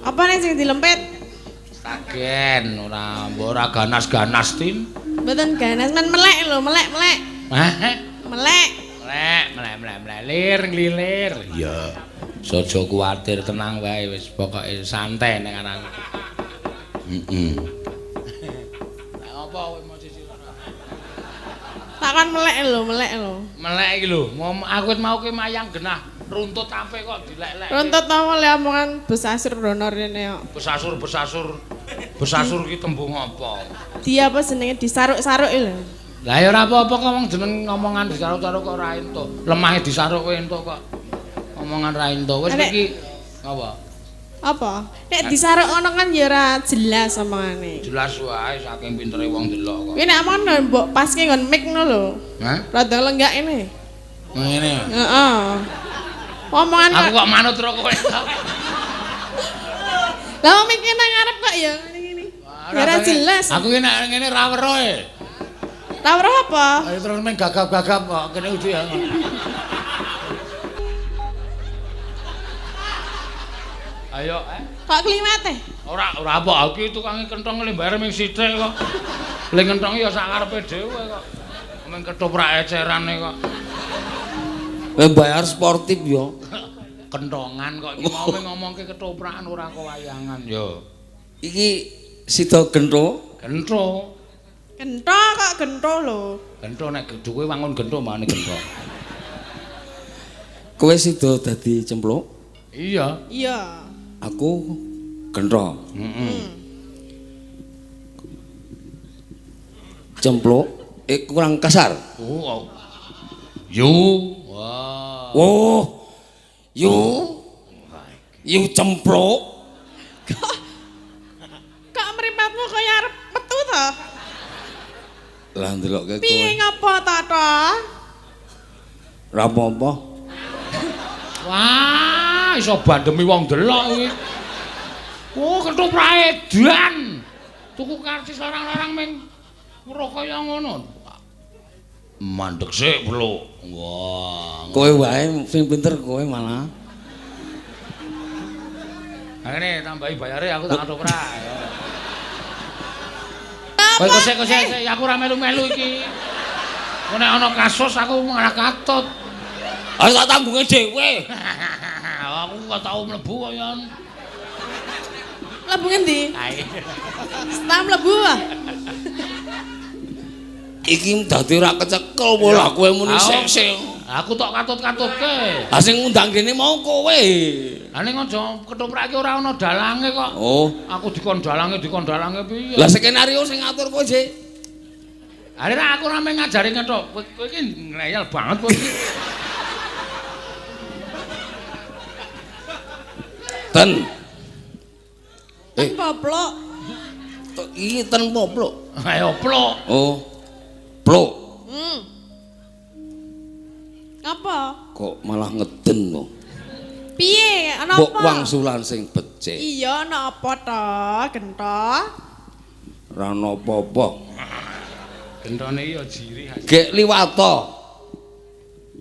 Apa nek sing dilempit? Stagen ora mbok ora ganas-ganas tim. Mboten ganas men melek lho, melek-melek. Hah? Melek. Melek, melek, melek, melek, lir nglilir. Iya. Aja kuwatir, tenang wae wis pokoke santai nek aran. Heeh. Lah apa kowe mau sisi ora? Takon melek lho, melek lho. Melek iki lho, aku wis mau ki mayang genah runtut ape kok dilek-lek. Runtut apa le omongan besasur rono rene kok. Besasur, besasur. Besasur ki tembung apa? Dia apa jenenge disaruk-saruk lho. Lah ya ora apa-apa kok wong jeneng ngomongan disaruk-saruk kok ora entuk. Lemahe disaruk kowe entuk kok. Omongan ra entuk. Wis iki apa? Apa? Nek disaruk ngono kan ya ora jelas omongane. Jelas wae saking pintere wong delok kok. Kuwi nek omong mbok paske nggon mic ngono lho. Hah? Rada lenggak ini. Ngene. Heeh. Omongan aku kok manut ro kowe. Lah mic nang ngarep kok ya ngene-ngene. Ya ora jelas. Aku ki nek ngene ra weruh e. Ra weruh apa? Ayo terus meng gagap-gagap kok kene udu ya. Ayo, Kok kliwat e? Ora, ora apa aku iki tukange kenthong le bayar ming sithik kok. Le kenthong ya sak karepe dhewe kok. Ming ketoprak ecerane kok. Kowe bayar sportif ya. Kenthongan kok iki mau ngomongke ketoprakan ora kewayangan ya. Iki sida gentho. Gentho. Gentho kok gentho lho. Gentho nek kowe wangun gentho mbane gentho. Kowe sida dadi cempluk? Iya. Iya. Aku gentho. Heeh. Cempluk kurang kasar. Oh. Yu. Wah. Oh. Yu. Yu cempluk. Kok mripatmu kaya arep metu to? Lah ndelokke kowe. Piye ngapa ta, to? Ora apa-apa. Wah, iso bandemi wong delok iki. Oh, ketoprak edan. Tuku karcis larang-larang ming weruh kaya ngono. Mandek sik, Bro. Wah. Kowe wae sing pinter kowe malah. Ha ngene tambahi bayare aku tak ketoprak. Kowe kosek-kosek aku ora melu-melu iki. Kok nek ana kasus aku malah katut. Ayo tak tanggunge dhewe. Aku kok tau mlebu kaya. Mlebu ngendi? Setah mlebu ah. Iki dadi ora kecekel pola kowe muni sik-sik. Aku tok katut-katutke. Lah sing ngundang kene mau kowe. Lah ning aja ketoprak iki ora ana dalange kok. Oh, aku dikon dalange piye? Lah skenario sing ngatur kowe, Dik. Lah aku ora mung ngajari ngethok. Kowe iki ngleyel banget kowe iki. Ten. Ten poplok. Iki ten poplok. Ayo plok. Oh. Plok. Apa? Kok malah ngeden to? Piye? Ana apa? Mbok wangsulan sing becik. Iya, ana apa to, Gento? Ora ana apa-apa. Gentone ya jiri. Gek liwata.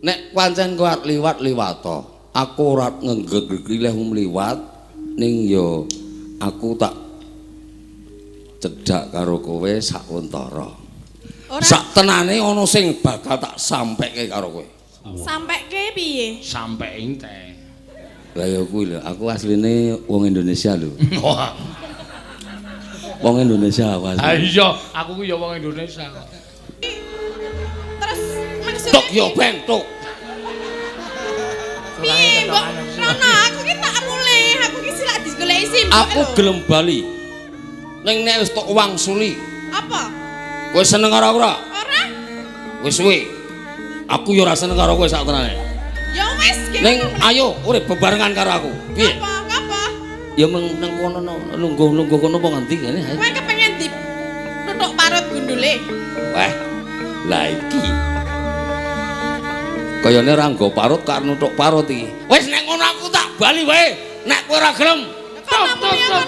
Nek pancen kowe arep liwat liwata. Aku ora ngenggeg leh mliwat ning ya aku tak cedhak karo kowe sak untara. Sak tenane ana sing bakal tak sampeke karo kowe. Sampeke piye? Sampe ente. Lah ya kuwi lho, aku asline wong Indonesia lho. Wong Indonesia aku asline. Ha iya, aku ku ya wong Indonesia kok. Terus maksudnya tok yo ben tok. Piye mbok rono aku ki tak mulih, aku ki silak digoleki simbok. Aku gelem bali. Ning nek wis tok wangsuli. Apa? Kowe seneng karo aku ora? Ora. Wis suwe. Aku ya ora seneng karo kowe sak tenane. Ya wis, ning ayo urip bebarengan karo aku. Piye? Apa? Ngapa? Ya meng nang kono lungguh-lungguh kono apa ngendi kene? Kowe kepengin di tutuk parut gundule. Wah. Lah iki. Kayane ora nggo parut karo nutuk parut iki. Wis nek ngono aku tak bali wae. Nek kowe ora gelem. Tok tok tok.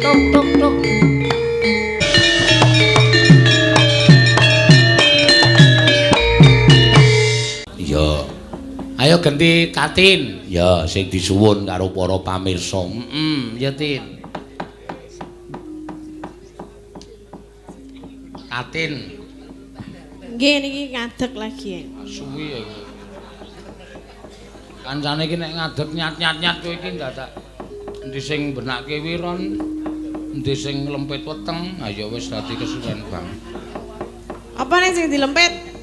Tok tok tok. Iya. Ayo genti Tatin. Ya, sing disuwun karo para pamirsa. Heeh, ya Tin. Tatin. Nggih niki ngadeg lagi. Suwi ya iki. Kancane iki nek ngadeg nyat-nyat-nyat kowe iki dadak endi sing benakke wiron, endi sing lempit weteng, ha ya wis dadi kesuwen banget. Apa nek sing dilempit?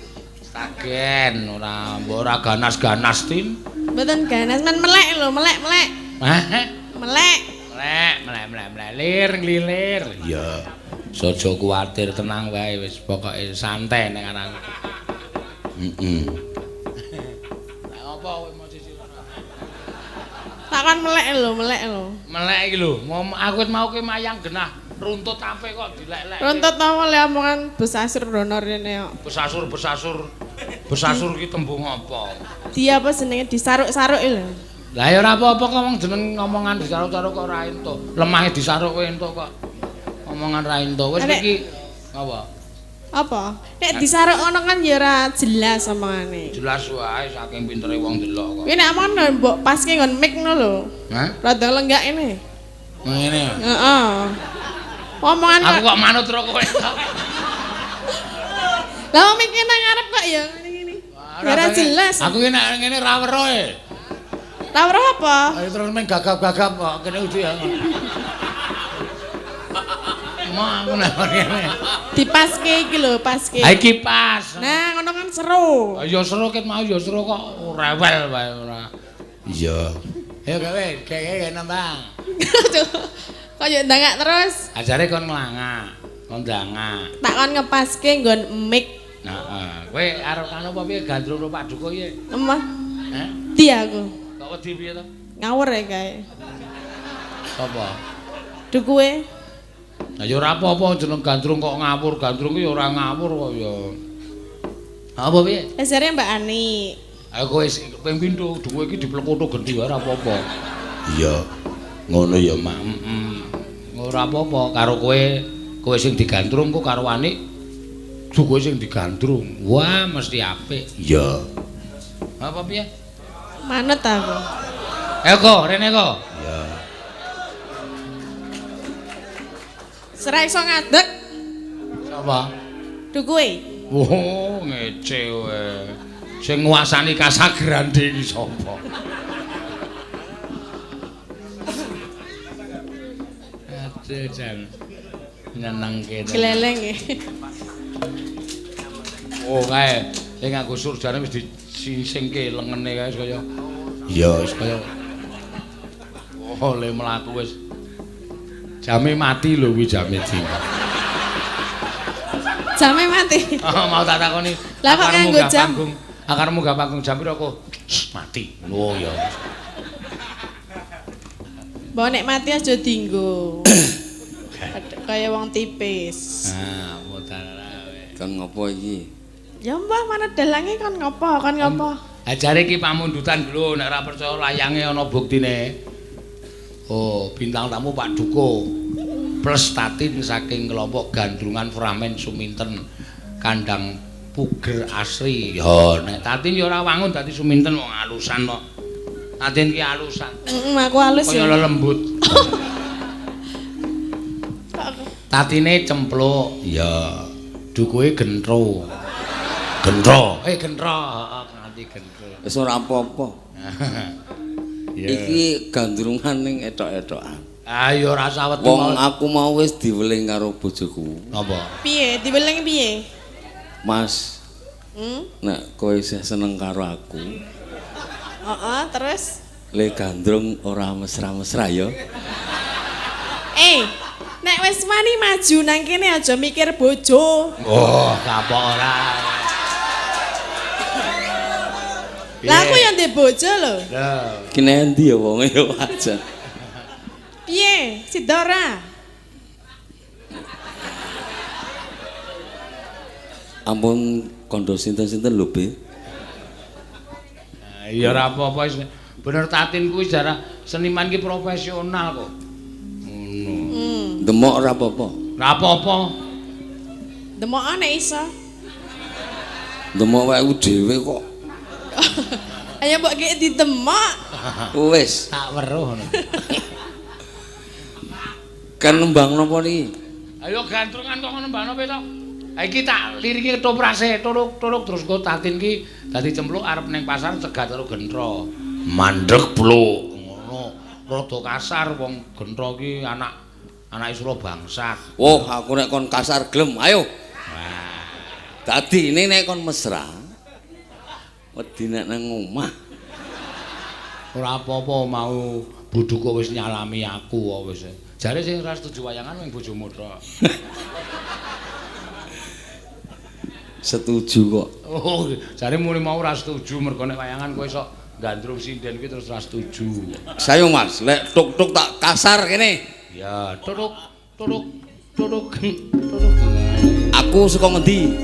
Stagen ora mbok ora ganas-ganas Tin. Mboten ganas men melek lho, melek-melek. Hah? Melek. Melek, melek, melek, melek, lir nglilir. Iya. Aja kuwatir, tenang wae wis pokoke santai nek aran. Heeh. Lah ngopo kowe mau sisi ora? Tak kon melek lho, melek lho. Melek iki lho, aku wis mau ki mayang genah runtut ape kok dilek-lek. Runtut apa le omongan besasur rono rene kok. Besasur, besasur. Besasur ki tembung apa? Dia apa jenenge disaruk-saruk lho. Lah ya ora apa-apa kok wong jeneng ngomongan disaruk-saruk kok ora entuk. Lemahe disaruk kowe entuk kok. Omongan ra entuk. Wis iki apa? Apa? Nek disaruk ngono kan ya ora jelas omongane. Jelas wae saking pintere wong delok kok. Kuwi nek omongan mbok paske nggon mic ngono lho. Hah? Rada lenggak ini. Ngene. Heeh. Omongan aku kok manut ro kowe. Lah wong mikir nang ngarep kok ya ngene-ngene. Ya ora jelas. Aku ki nek ngene ra weruh e. Ra weruh apa? Ayo terus main gagap-gagap kok kene uji ya. Mau aku nek ngene. Dipaske iki lho, paske. Ha iki pas. Nah, ngono kan seru. Ya seru ket mau ya seru kok rewel wae ora. Iya. Ayo gawe, gawe nembang. Kok yo ndangak terus? Ajare kon nglangak, kon ndangak. Tak kon ngepaske nggon mic. Heeh. Kowe arep kanu apa piye gandrung karo Pak Duko piye? Emah. Heh? Di aku. Kok wedi piye to? Ngawur ya kae. Sapa? Dukuwe. Lah ya ora apa-apa jeneng gandrung kok ngawur, gandrung ki ya ora ngawur kok ya. Apa piye? Ajare Mbak Ani. Aku wis ping pindho duwe iki diplekotho gendhi wae ora apa-apa. Iya. Ngono ya, Mak. Heeh. Ora apa-apa karo kowe, kowe sing digandrung kok karo Anik duwe sing digandrung. Wah, mesti apik. Iya. Apa piye? Manut aku. Ayo kok, rene kok. Iya. Ora iso ngadeg. Sapa? Dukuwe. Oh, ngece kowe. Sing nguasani Casagrande iki sapa? Aduh, jan nyenengke. Gleleng e. Oh, kae sing nganggo surjane wis disingsingke lengene kae kaya. Iya, wis kaya. Oh, le mlaku wis. Jame mati lho kuwi jame di. Jame mati. Oh, mau tak takoni. Lah kok nganggo jam? Akarmu gak panggung jam piro kok? Mati. Oh ya. Mbok nek mati aja dienggo. Kaya wong tipis. Ah, mutara wae. Kon ngopo iki? Ya mbah mana dalange kon ngopo? Kon ngopo? Ajare iki pamundutan lho nek ora percaya layange ana buktine. Oh, bintang tamu Pak Duko plus Tatin saking kelompok Gandrungan Framen Suminten Kandang Puger Asri. Ya nek Tatin ya ora wangun dadi Suminten wong alusan kok. Tatin ki alusan. Heeh, aku alus ya. Kaya lelembut. Tatine cempluk. Ya. Dukuhe gentro. Gentro. Gentro, heeh, nganti gentro. Wis ora apa-apa. Iki gandrungan ning etok-etokan. Ah ya ora usah wedi. Wong aku mau wis diweling karo bojoku. Napa? Piye? Diweling piye? Mas. Nek kowe isih seneng karo aku. Heeh, terus le gandrung ora mesra-mesra ya. Nek wis wani maju nang kene aja mikir bojo. Oh, kapok ora. Lah aku yang ndek bojo lho. Lho, iki endi ya wonge ya aja. Piye? Sida ora? Ampun kondo sinten-sinten lho, Be. Ya ora apa-apa wis. Bener Tatin kuwi jarah seniman ki profesional kok. Ngono. Demok ora apa-apa. Ora apa-apa. Demok nek iso. Demok wae dhewe kok. Ayo mbok gek ditemok. Wis, Tak weruh ngono. Kan nembang napa niki? Ayo gantrungan kok nembang napa to? Ha iki tak liriki ketoprak turuk-turuk terus engko Tatin ki dadi cempluk arep ning pasar cegat karo Gentro. Mandeg bluk ngono. Rada kasar wong Gentro ki anak Isra bangsat. Oh, aku nek kon kasar gelem. Ayo. Wah. Dadi ini nek kon mesra wedi nek nang omah. Ora apa-apa mau bodhoku wis nyalami aku kok wis. Jare sing ora setuju wayangan mung bojomu tok. Setuju kok. Oh, jare muni mau ora setuju mergo nek wayangan kowe sok gandrung sinden kuwi terus ora setuju. Sayo Mas, lek tuk-tuk tak kasar kene. Ya, turuk turuk turuk turuk. Aku saka ngendi?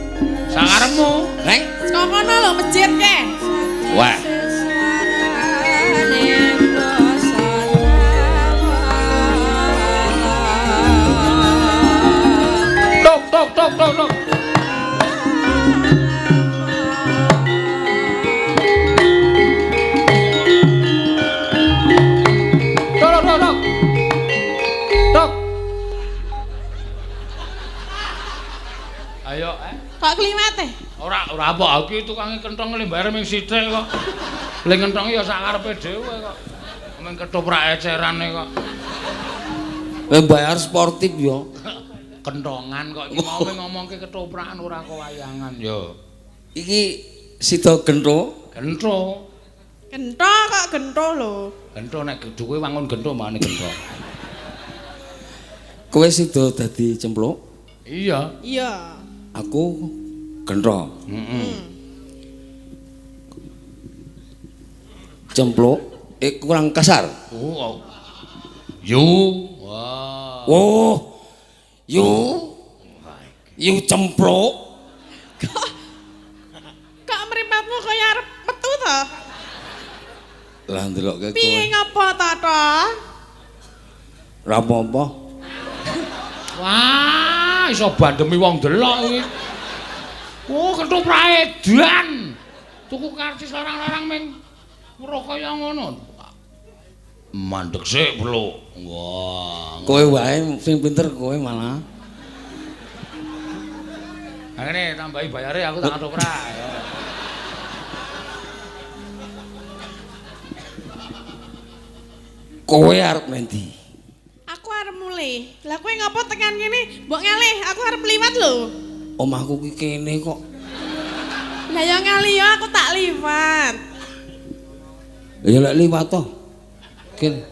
Sakarepmu. Neng? Saka kono lho masjid ke. Wah. Tok tok tok tok tok. Tok tok tok. Tok. Ayo, Kok kliwat e? Ora, ora apa aku tukange kenthong le bayar ming sithik kok. Le kenthonge ya sak karepe dhewe kok. Ming ketoprak ecerane kok. Le bayar sportif ya. Kenthongan kok iki mau ngomongke ketoprakan ora kok wayangan ya. Iki sida gentho. Gentho. Gentho kok gentho lho. Gentho nek kowe wangun gentho mane gentho. Kowe sida dadi cempluk? Iya. Iya. Aku gentho. Heeh. Cempluk kurang kasar. Oh. Yu. Wah. Oh. Yu. Yu cempluk. Kok mripatmu kaya arep metu to? Lah ndelokke kowe. Piye ngopo to, to? Ora apa-apa. Wah, iso bandemi wong delok iki. Oh, ketoprak edan. Tuku karcis larang-larang ming weruh kaya ngono. Mandeg sik, Bluk. Wah. Kowe wae sing pinter kowe malah. Ha ngene tambahi bayare aku tak ketoprak. Kowe arep nendi? Aku arep mulih. Lah kowe ngopo tekan kene? Mbok ngalih, aku arep liwat lho. Omahku ki kene kok. Lah ya ngalih ya aku tak liwat. Ya lek liwat to. Kene.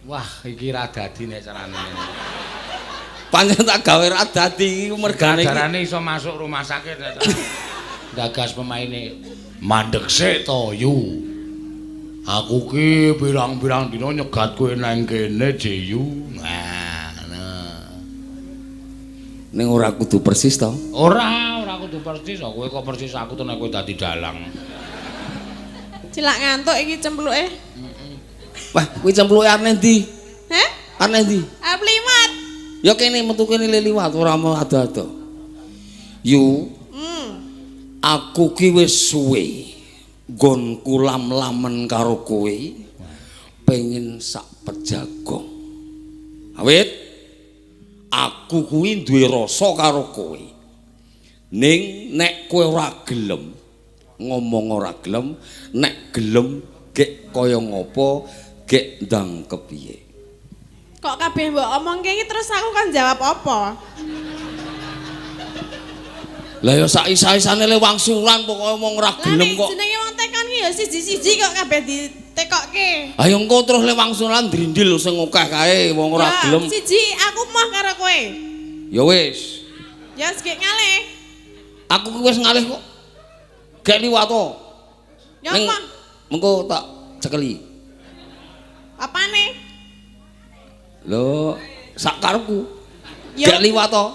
Wah, iki ra dadi nek carane ngene. Pancen tak gawe ra dadi iki mergane iki. Carane iso masuk rumah sakit nek carane. Gagas pemaine. Mandeg sik to, Yu. Aku ki pirang-pirang dina nyegat kowe nang kene, Yu. Nah, nah. Ning ora kudu persis to? Ora, ora kudu persis. Kowe kok persis aku to nek kowe dadi dalang. Cilak ngantuk iki cempluke. Wah, kuwi cempluke arep ndi? Heh? Arep ndi? Arep liwat. Ya kene metu kene le liwat ora mau ado-ado. Yu. Aku ki wis suwe nggonku lam-lamen karo kowe pengen sak pejagong. Awit aku kuwi duwe rasa karo kowe. Ning nek kowe ora gelem ngomong ora gelem, nek gelem gek kaya ngopo, gek ndang kepiye. Kok kabeh mbok omongke iki terus aku kon jawab apa? Lah ya sak isa-isane le wangsulan pokoke omong ora gelem kok. Lah jenenge wong tekon ki ya siji-siji kok kabeh ditekokke. Ayo engko terus le wangsulan drindil sing akeh kae wong ora gelem. Siji aku moh karo kowe. Ya wis. Ya wis gek ngalih. Aku ki wis ngalih kok. Gek liwat to. Ya apa? Mengko tak cekeli. Apane? Lho, sak karepku. Gek liwat to.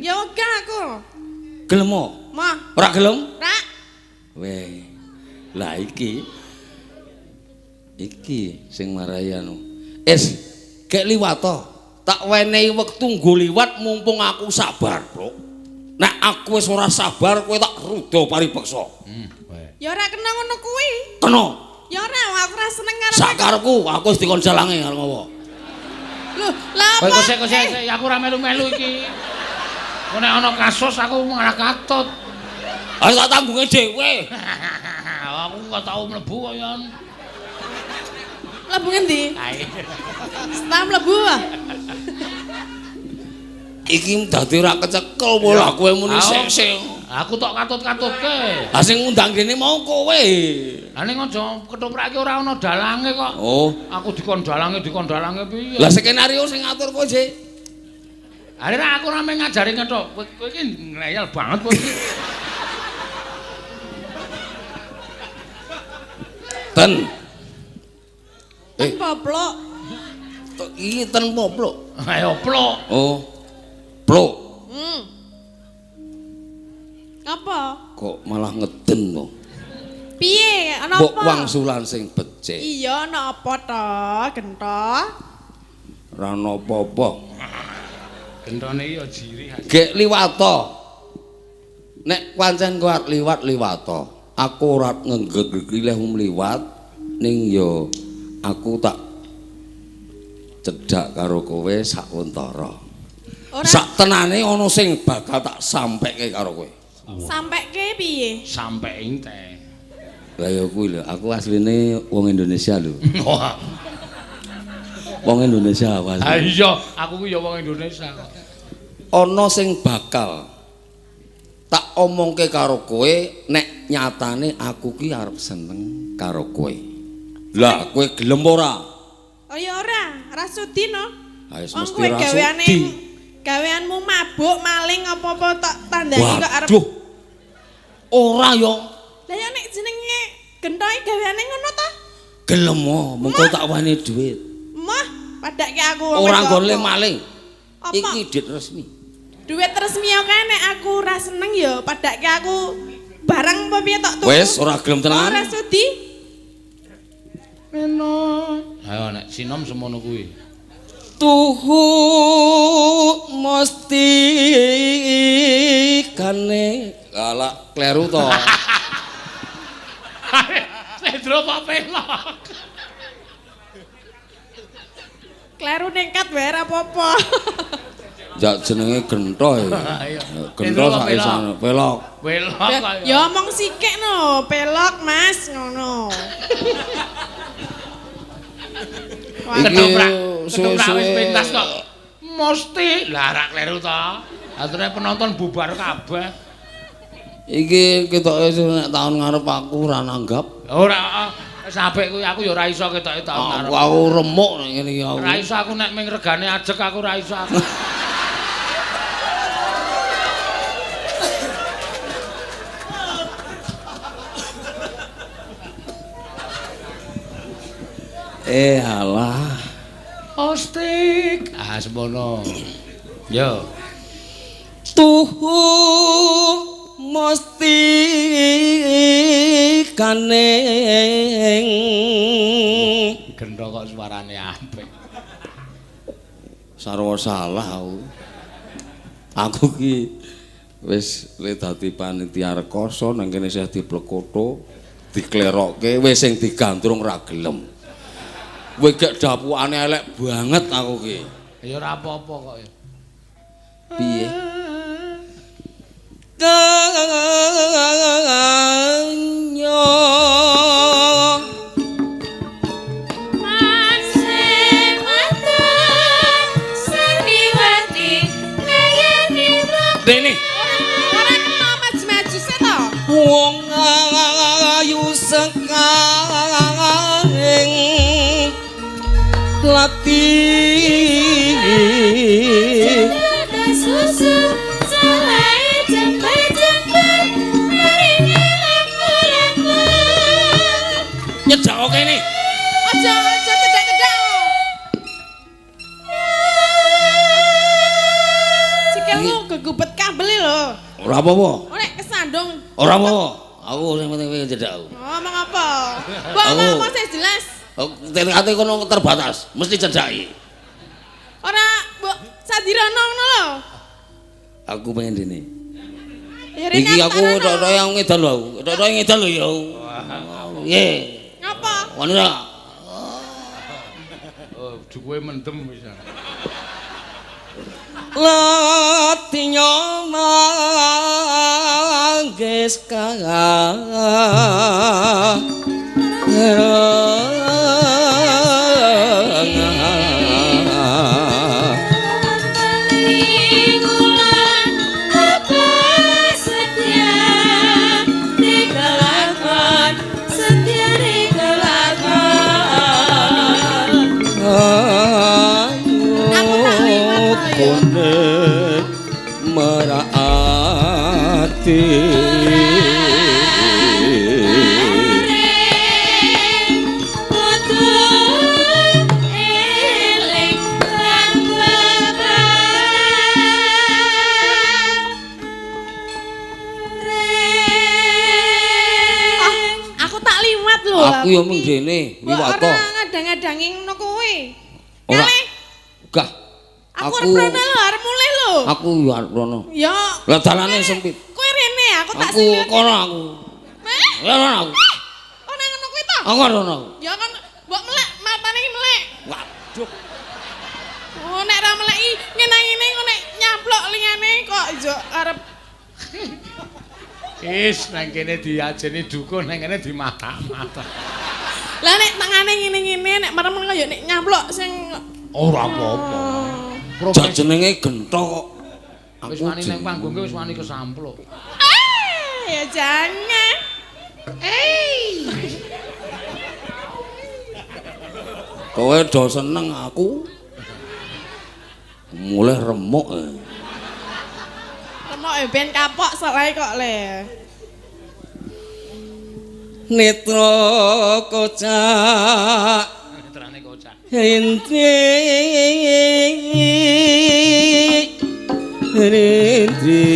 Ya wegah aku. Gelem mo? Moh. Ora gelem? Ora. Weh. Lah iki. Iki sing marai anu. Es, gek liwat to. Tak wenehi wektu nggo liwat mumpung aku sabar, Bro. Nek aku wis ora sabar kowe tak ruda paripeksa. Ya ora kena ngono kuwi. Kena. Ya ora, aku ora seneng karo Sakarepku, aku wis dikon jalange arep ngopo. Lho, lah apa? Kowe sik, aku ora melu-melu iki. Kok nek ana kasus aku malah katut. Ayo tak tanggunge dhewe. Aku kok tau mlebu kaya. Mlebu ngendi? Setelah mlebu ah. Iki dadi ora kecekel pola kowe muni sik-sik. Aku tok katut-katutke. Lah sing ngundang kene mau kowe. Lah ning aja ketoprak iki ora ana dalange kok. Oh, aku dikon dalange piye? Lah skenario sing ngatur kowe, Dik. Are aku ora mung ngajari ngethok. Kowe iki ngleyel banget kowe iki. Ten. Ten poplok. Iki ten poplok. Ayo plok. Oh. Plok. Apa? Kok malah ngeden to? Piye? Ana apa? Mbok wangsulan sing becik. Iya, ana apa to, Gento? Ora ana apa-apa. Gentone ya jiri. Gek liwato. Nek pancen kowe arep liwat liwato. Aku ora ngenggeg leh liwat ning ya aku tak cedhak karo kowe sak untara. Sak tenane ana sing bakal tak sampeke karo kowe. Sampeke piye? Sampe ente. Lah ya kuwi lho, aku asline wong Indonesia lho. Wong Indonesia aku asline. Ha iya, aku ku ya wong Indonesia kok. Ana sing bakal tak omongke karo kowe nek nyatane aku ki arep seneng karo kowe. Lah kowe gelem ora? Oh ya ora, ora sudi no. Ha wis mesti ora sudi. Gaweanmu mabuk, maling apa-apa tak tandani kok arep. Waduh. Ora yo. Lah ya nek jenenge gentoke gaweane ngono ta? Gelem oh, mengko tak wani dhuwit. Mah, padake aku wong. Ora nggone maling. Iki dhuwit resmi. Dhuwit resmi kae nek aku ora seneng ya padake aku barang apa piye tok tuku. Wis ora gelem tenan. Ora sudi. Meno. Ayo nek sinom semono kuwi. Tuhu mesti kane galak kleru to. Slendro apa pelok? Kleru ningkat wae ora apa-apa. Jak jenenge gentho ya. Gentho sak isane pelok. Pelok kok. Ya omong sikik no, pelok Mas ngono. Ketoprak, ketoprak wis pentas kok. Mesti lah ora kleru to. Aturane penonton bubar kabeh. Iki ketoke nek taun ngarep aku ora nanggap. Ora, wis apik kuwi aku ya ora iso ketoke taun ngarep. Aku remuk nek ngene iki aku. Ora iso aku nek ming regane ajeg aku ora iso aku. Eh alah. Ostik. Ah semono. Yo. Tuhu mesti kaneng. Gendho kok suarane apik. Sarwa salah aku. Aku ki wis le dadi panitia rekoso nang kene isih diplekoto, diklerokke wis sing digandrung ra gelem. Kowe gek dapukane elek banget aku ki. Ya ora apa-apa kok ya. Piye? Kanyo Dene. Ora kena maju-maju sik to. Wong ayu sekaring lati susu selai jember-jember maringi lembu-lembu. Nyedak kene. Aja aja cedak-cedak. Sikilmu gegubet kabel lho. Ora apa-apa. Oh nek kesandung. Ora apa-apa. Aku sing penting kowe nyedak aku. Ngomong apa? Mbok ngomong sing jelas. Tekate kono terbatas, mesti cedhaki. Ora mbok sadirono ngono lho. Aku pengen dene. Ya rene Iki aku tok-tok yang ngedal lho aku. Tok-tok ngedal lho ya. Piye? Ngapa? Wani ora? Oh, duwe mendem wis. Latinya manggis Aku yo mung dene liwat to. Ora ngadang-ngadangi ngono kuwi. Ora. Gah. Aku arep rono lho, arep mulih lho. Aku yo arep rono. Ya. Lah dalane sempit. Kowe rene, aku tak sing. Aku kono aku. Ya rono aku. Ora ngono kuwi to? Aku rono. Ya kon mbok melek, matane iki melek. Waduh. Oh nek ra meleki ngene-ngene kok nek nyamplok liyane kok yo arep. Is nang kene diajeni dukun, nang kene dimatak-matak. Lah nek tangane ngene-ngene nek merem kaya nek nyamplok sing ora apa-apa. Jan jenenge gentho kok. Wis wani nang panggung wis wani kesampluk. Ya jangan. Kowe do seneng aku. Mulih remuk. Remuk ben kapok soalé kok le. Netra kocak. Netrane kocak. Rintri rintri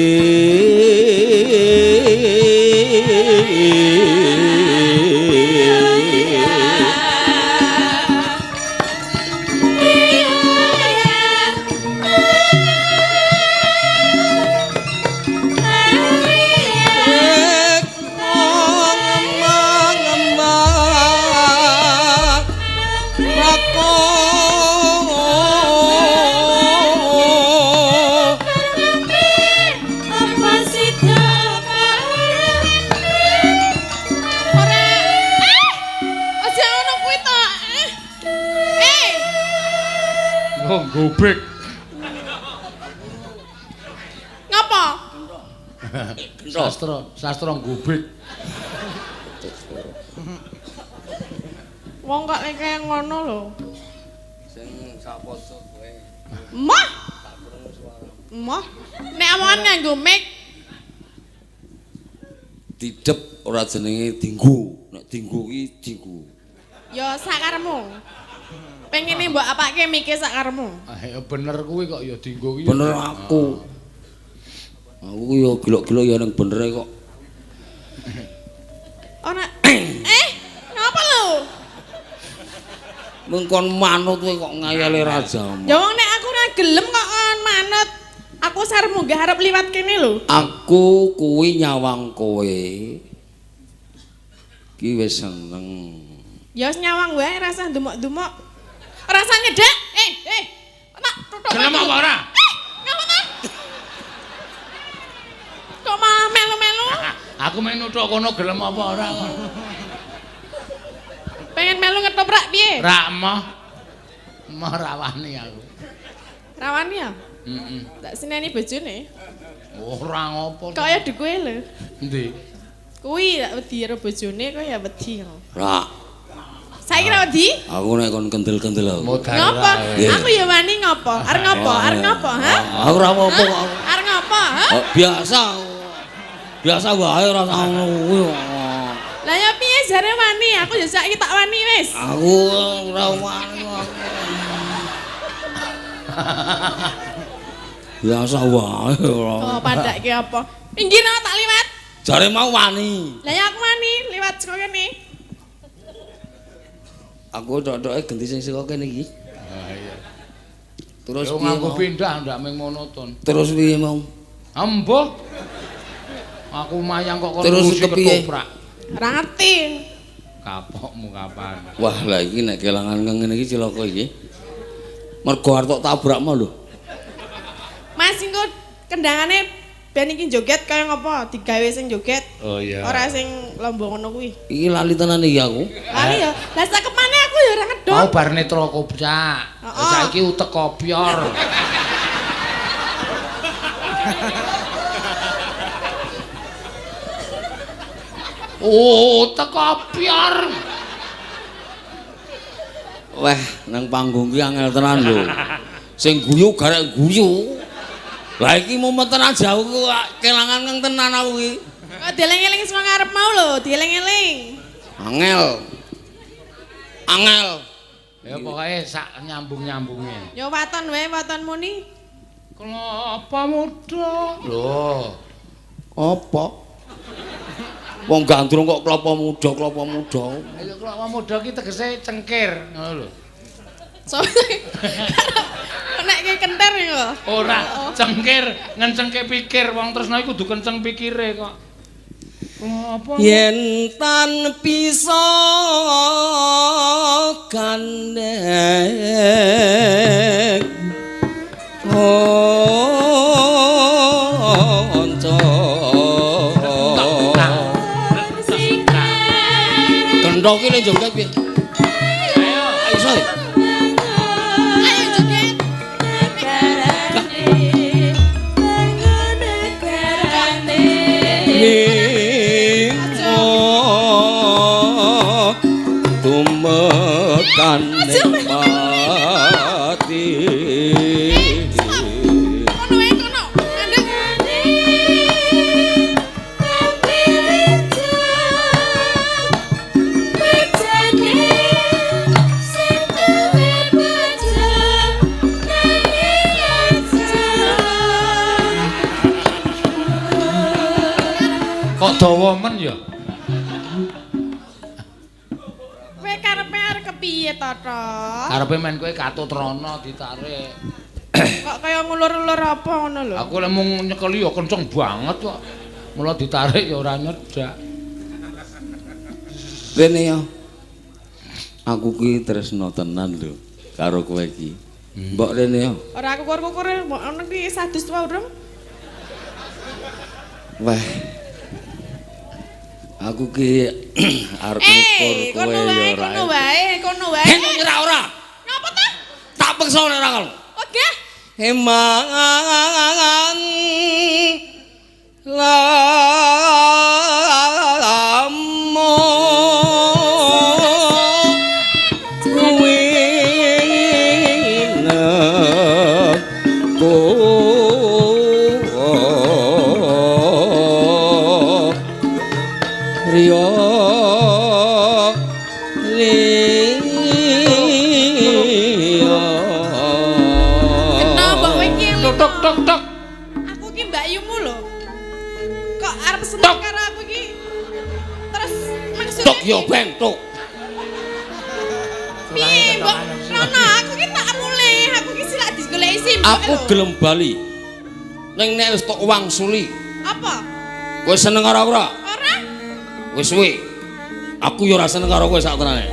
Gobek. Ngapa? Sastra, sastra gobek. Wong kok lek kaya ngono lho. Sing saposo kowe. Moh. Tak krungu suaramu. Moh. Nek omongan nganggo mic. Didep ora jenenge dinggo. Nek dinggo ki dinggo. Ya sakaremu. Pengene mbok apake mike sakaremu. Ah ya bener kuwi kok ya dinggo kuwi. Bener aku. Aku ya gilok-gilok ya ning benere kok. Ora. Ngapa lho? Mung kon manut kowe kok ngayale raja. Ya wong nek aku ora gelem kok kon manut. Aku sarep munggah arep liwat kene lho. Aku kuwi nyawang kowe. Ki wis seneng. Ya wis nyawang wae rasah ndumok-ndumok. Rasa nyedek. Tak tutuk. Gelem apa ora? Ngapa ta? Kok malah melu-melu? Aku main nuthuk kono gelem apa ora? Pengen melu ngetoprak piye? Rak moh. Moh rawani aku. Rawani ya? Heeh. Tak seneni bojone. Ora ngopo. Kaya duwe lho. Endi? Kuwi tak wedi karo bojone kok ya wedi. Rak. Saiki ra wedi? Aku nek kon kendel-kendel aku. Ngopo? Aku ya wani ngopo? Arep ngopo? Arep ngopo, ha? Aku ora apa-apa kok. Arep ngopo, ha? Biasa. Biasa wae ora ngono kuwi. Lah ya piye jare wani? Aku ya saiki tak wani wis. Aku ora wani. Biasa wae ora. Oh, padake apa? Pinggir tak liwat. Jare mau wani. Lah ya aku wani liwat saka kene. Aku tok-toke genti sing saka kene iki. Ah iya. Terus piye aku pindah ndak mung monoton. Terus piye mau? Embuh. Aku mayang kok kon ngurusi ketoprak. Ora ngerti. Kapokmu kapan? Wah, lah iki nek kelangan ngene iki cilaka iki. Mergo arep tok tabrak mau lho. Mas engko kendangane ben iki joget kaya ngopo? Digawe sing joget. Oh iya. Ora sing lombo ngono kuwi. Iki lali tenan iki aku. Lali ya. Lah sakepane aku ya ora ngedon. Mau bar netra kopcak. Saiki utek kopyor. Oh, utek kopyor. Wah, nang panggung ki angel tenan lho. Sing guyu garek guyu. Lah iki mumet tenan jauh kok kelangan kang tenan aku iki. Kok dieling-eling sing ngarep mau lho, dieling-eling. Angel. Angel. Ya pokoke sak nyambung-nyambunge. Ya waton wae waton muni. Kelapa muda. Lho. Apa? Wong gandrung kok kelapa muda, kelapa muda. Ya kelapa muda ki tegese cengkir, ngono lho. Nek ki kenter ya. Ora, cengkir, ngencengke pikir wong tresna iku kudu kenceng pikire kok. Apa? Yen tan bisa gandeng. Kendho ki le joget piye? Ayo, iso. Ayo joget. Tumekan pati. Kok dawa men ya? Kowe karepe arep kepiye to, Tok? Karepe men kowe katut rono ditarik. Kok kaya ngulur-ulur apa ngono lho? Aku lek mung nyekeli ya kenceng banget kok. Mula ditarik ya ora nyedak. Rene ya. Aku ki tresno tenan lho karo kowe iki. Mbok rene ya. Ora kukur-kukur mbok ono ki sadus wae urung. Wah. Aku ki arep ngukur kowe ya ora. Kono wae, kono wae. Heh, ora ora. Ngapa ta? Tak peksa ora kal. Oke. Eman lamo kuwi Tok tok. Aku ki mbakyumu lho. Kok arep seneng karo aku ki? Terus maksudnya tok yo beng tok. Piye mbok rono aku ki tak mulih, aku ki silak digoleki simbok. Aku gelem bali. Ning nek wis tok wangsuli. Apa? Kowe seneng karo aku ora? Ora. Wis suwe. Aku yo ora seneng karo kowe sak tenane.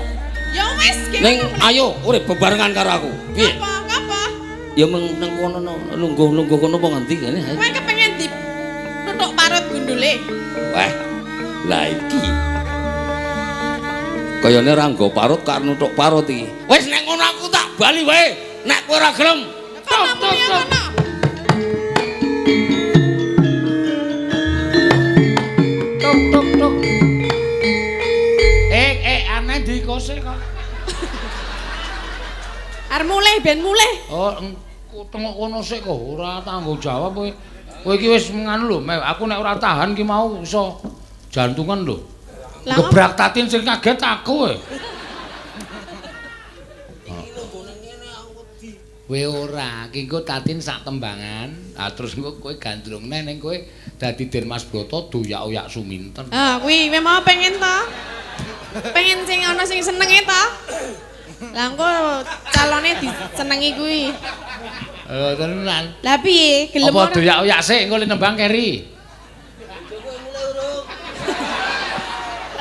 Ya wis. Ning ayo urip bebarengan karo aku. Piye? Apa? Ya meng nang kono lungguh-lungguh kono apa ngendi kene? Kowe kepengen di tutuk parut gundule. Wah. Lah iki. Kayane ora nggo parut karo nutuk parut iki. Wis nek ngono aku tak bali wae. Nek kowe ora gelem. Tok tok tok. Tok tok tok. Aneh dikose kok. Arep mulih ben mulih. Oh, tengok kono sik kok ora tanggung jawab kowe. Kowe iki wis nganu lho, aku nek ora tahan ki mau iso jantungan lho. Gebrak Tatin sing kaget aku kowe. Kowe ora, ki engko Tatin sak tembangan, ha terus engko kowe gandrung neh ning kowe dadi Den Mas Broto doyak-oyak suminten. Ah, kuwi kowe mau pengen to? Pengen sing ana sing senenge to? Lah engko calone disenengi kuwi. Eh tenan. Lah piye? Gelem ora? Apa doyak-oyak sik engko le nembang keri.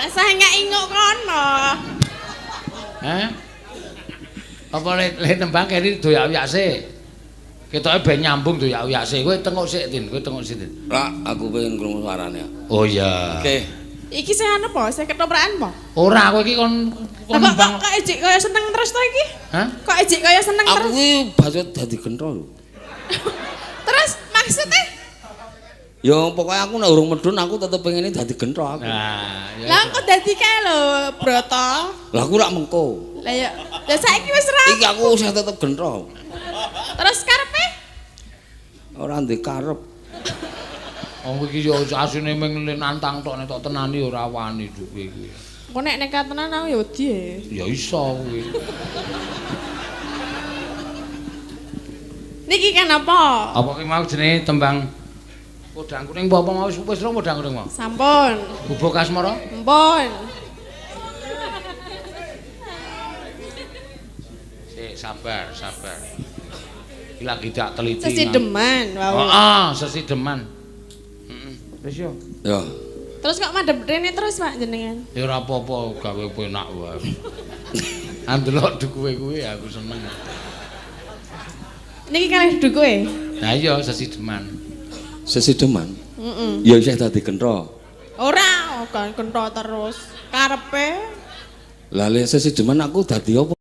Rasah inguk kono. Hah? Apa le tembang kene doyak-oyak sik. Ketoke ben nyambung doyak-oyak sik. Kowe tengok sik, Tin. Kowe tengok sik, Tin. Rak, aku pengen krungu suarane. Oh iya. Oke. Iki sing anu apa? Sing ketoprakan apa? Ora, kowe iki kon Kok nembang. kok ejek kaya seneng terus to iki? Hah? Kok ejek kaya seneng Aku terus? ki bacut dadi gentro lho. Terus maksudnya? Ya pokoke aku nek urung medun aku tetep pengene dadi gentro aku. Nah, ya. Lah kok dadi kae lho, Broto. Lah aku rak mengko. Lah ya, lah saiki wis ra. Iki aku usah tetep gentro. Terus karepe? Ora ndek karep. Wong iki yo asine ming nantang tok nek tok tenani ora wani nduk kowe iki. Engko nek nekat tenan aku ya wedi. Ya iso kowe. Niki kan apa? Apa ki mau jenenge tembang Podang Kuning apa mau wis wis Podang Kuning mau? Sampun. Gubuk Asmara? Mpun. Sik sabar, sabar. Iki lagi tak teliti. Sesideman wau. Heeh, sesideman. Heeh. Wis yo. Ya. Terus kok madhep rene terus Pak jenengan? Ya ora apa-apa gawe penak wae. Andelok dukuwe kuwi aku seneng. Niki kalih dukuwe. Lah iya sesideman. Sesideman. Heeh. Ya isih dadi gentro. Ora, kan kentho terus. Karepe Lah lek sesideman aku dadi apa?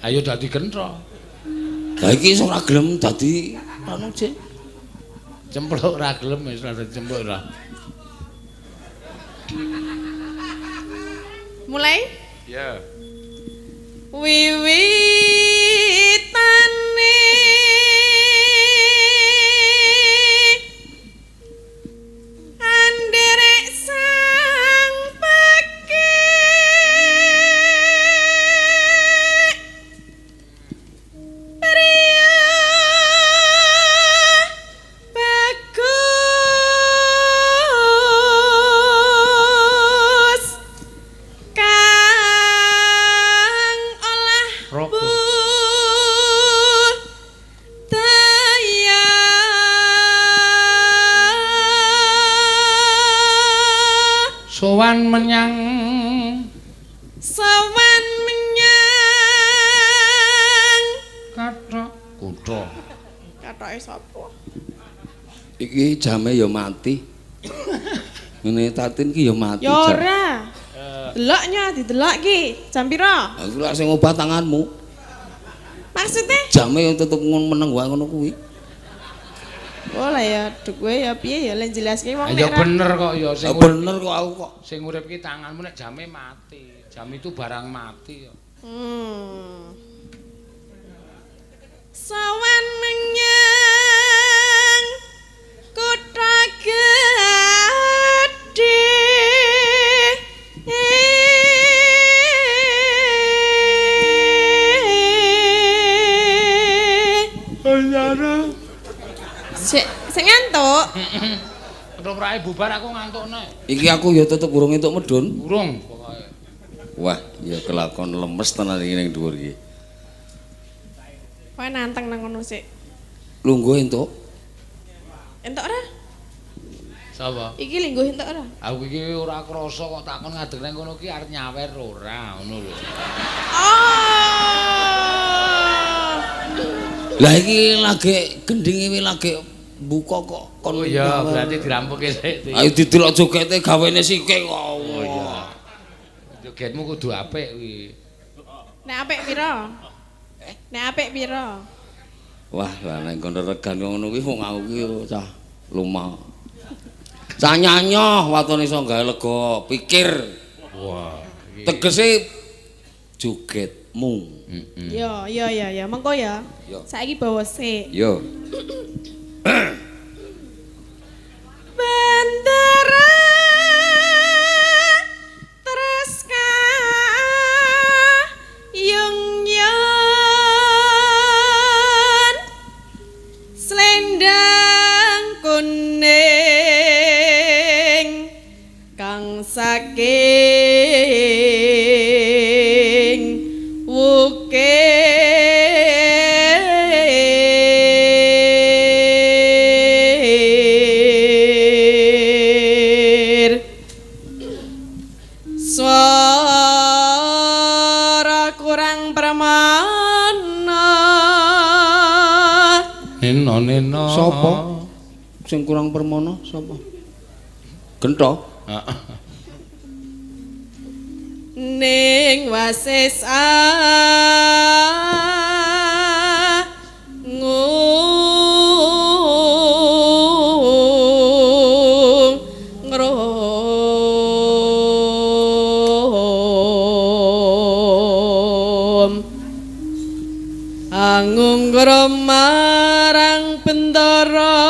Ayo dadi gentro. Lah iki iso ora gelem dadi anu sik. Cempluk ora gelem wis ora dadi cempluk ora. Mulai? Iya. Wiwitane anderek sang pekik priya bagus kang olah Roko. budaya. Sowan menyang Sowan menyang kathok kutha. Kathoke sapa? Iki jame ya mati. Ngene Tatin ki ya mati. Ya ora. Deloknya didelok ki. Jam pira? Aku lak sing obah tanganmu. Maksudnya? Jame ya tetep meneng wae ngono kuwi. Oh lah ya duwe ya piye ya lek jelaske wong Ya nek ra- bener kok ya sing Lah bener kok aku kok. sing urip ki tanganmu nek jame mati. Jam itu barang mati kok. Sowan menyang kutha gedhe. Sik, sik ngantuk. Ketoprake bubar aku ngantuk nek. Iki aku ya tetep urung entuk medun. Urung pokoke. Wah, ya kelakon lemes tenan iki ning dhuwur iki. Kowe nantang nang ngono sik. Lungguh entuk. Entuk ora? Sapa? Iki lingguh entuk ora? Aku iki ora krasa kok takon ngadeg nang kono ki arep nyawer ora ngono lho. Oh. Lah iki lagi gendinge iki lagi buka kok kon. Oh iya, berarti dirampuke sik. Ayo didelok jogete gawene sike kok. Oh iya. Jogetmu kudu apik kuwi. Nek apik pira? Nek apik pira? Wah, lah nek kono regan ngono kuwi wong aku ki cah lumah. Cah nyanyoh watone iso gawe lega pikir. Wah. Tegese jogetmu. Yo yo yo yo, mengko ya. Yo. Saiki bawa sik. Yo. Bendera terus kayung yon selendang kuning kang saking wukir. kurang permana. Neno neno. Sapa? Sing kurang permana sapa? Gentho. Heeh. Ning wasis ngrum angungrum marang bendara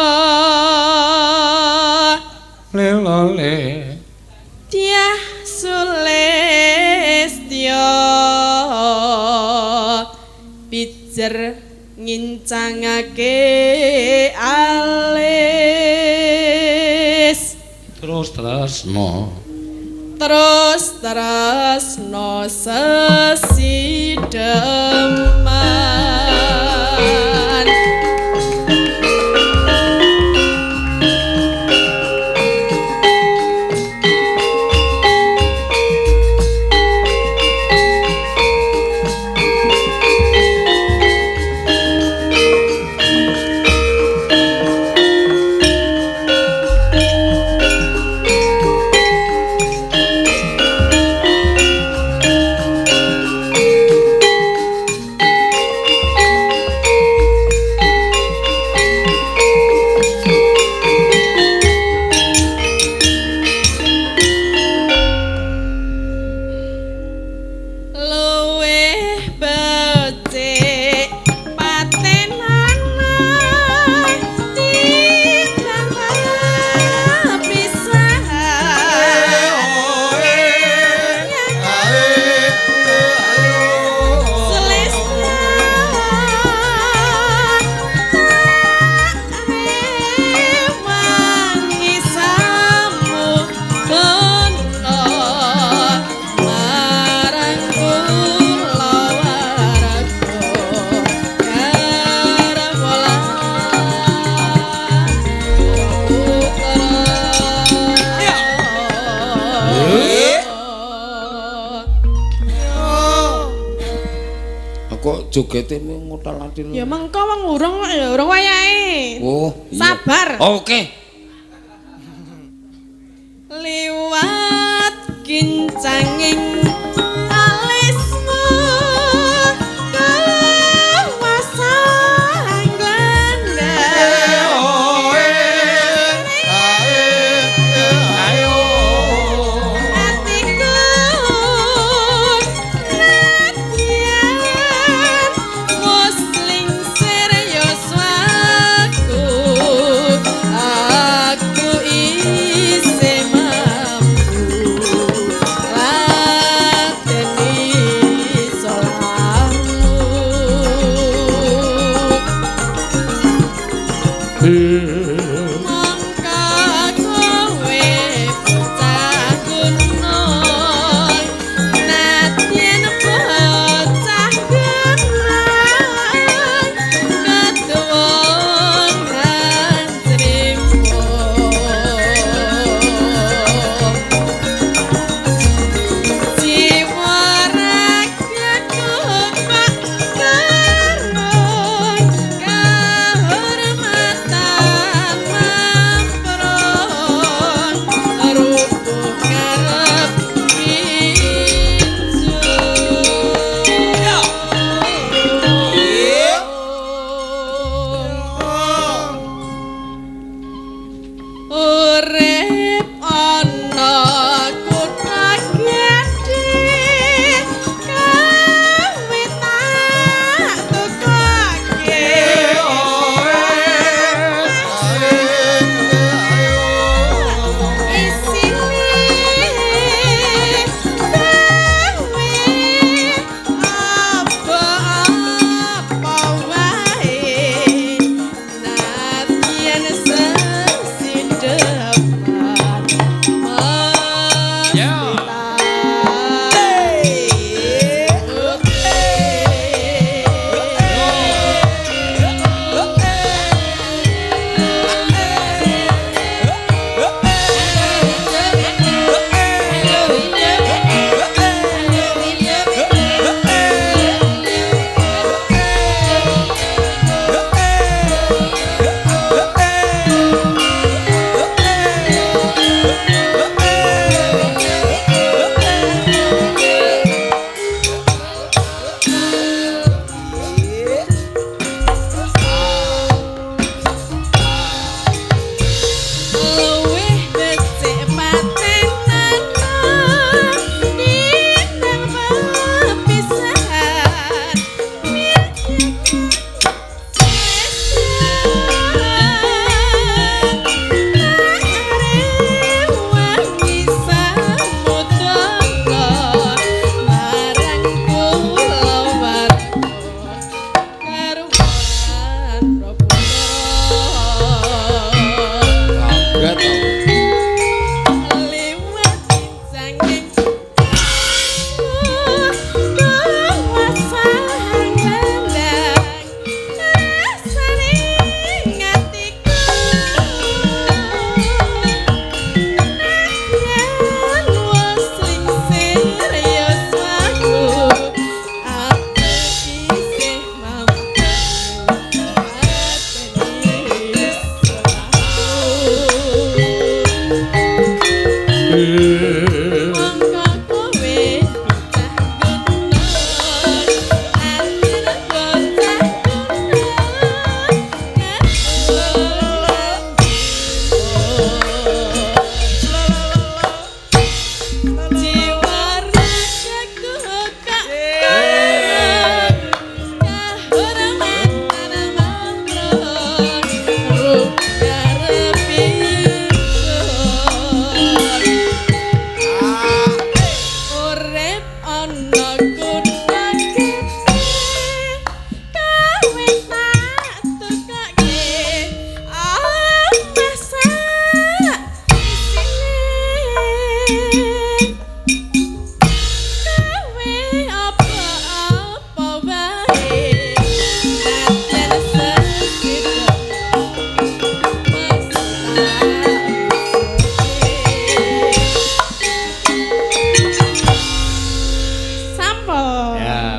lelole Dyah Sulistya pijer ngincangake alis terus tresno terus tresno sesideman. Luwih becik patenana timbang pisahan. Sulistya tak rewangi samugono marang kula warga garwa lan putra. Aku jogete ngotal-atil. Ya mengko wong urung kok ya urung wayahe. Oh, iya. Sabar. Oke. Liwat kincanging alismu kawasang glandang. Atiku nadyan wis lingsir yuswaku, aku isih mampu lan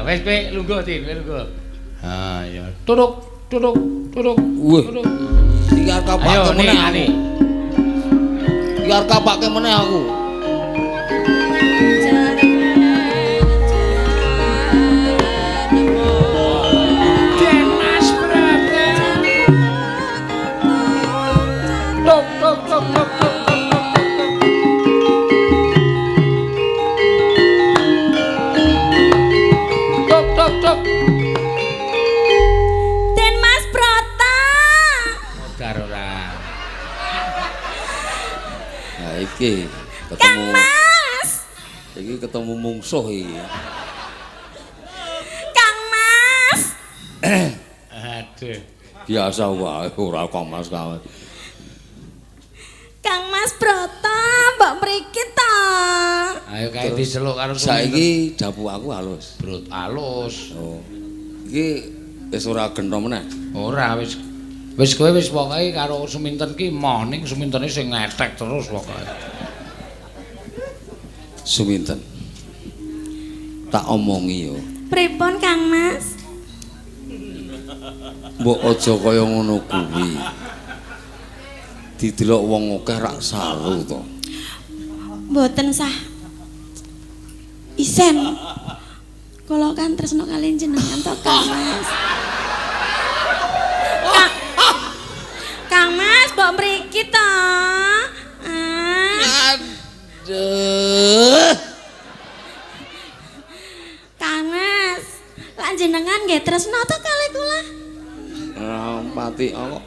Wis kowe lungguh, Tin, kowe lungguh. Ha iya. Turuk, turuk, turuk. Wih. Iki arep kapake meneh aku. Iki arep kapake meneh aku. Den Mas Brata. Tuk tuk tuk tuk tuk. Tuk tuk tuk. Den Mas Brata. Modar ora. Nah iki ketemu Kang Mas. Iki ketemu mungsuh iki. Kang Mas. Aduh. Biasa wae ora Kang Mas kawan. Kang Mas Brata, mbok mriki ta. Ayo kae diceluk karo saiki dapur aku halus. Brut halus. Oh. Iki wis ora gento meneh. Ora wis. Wis kowe wis pokoke karo Suminten ki moh ning Sumintene sing ngetek terus pokoke. Suminten. Tak omongi yo. Pripun Kang Mas? Mbok aja kaya ngono kuwi. Didelok wong akeh rak saru to. Mboten sah. Isen. Kula kan tresno kaliyan jenengan to Kang Mas. Kang Mas mbok mriki to. Ah. Aduh. Kang Mas, lan jenengan nggih tresno to kalih kula? Ora pati kok.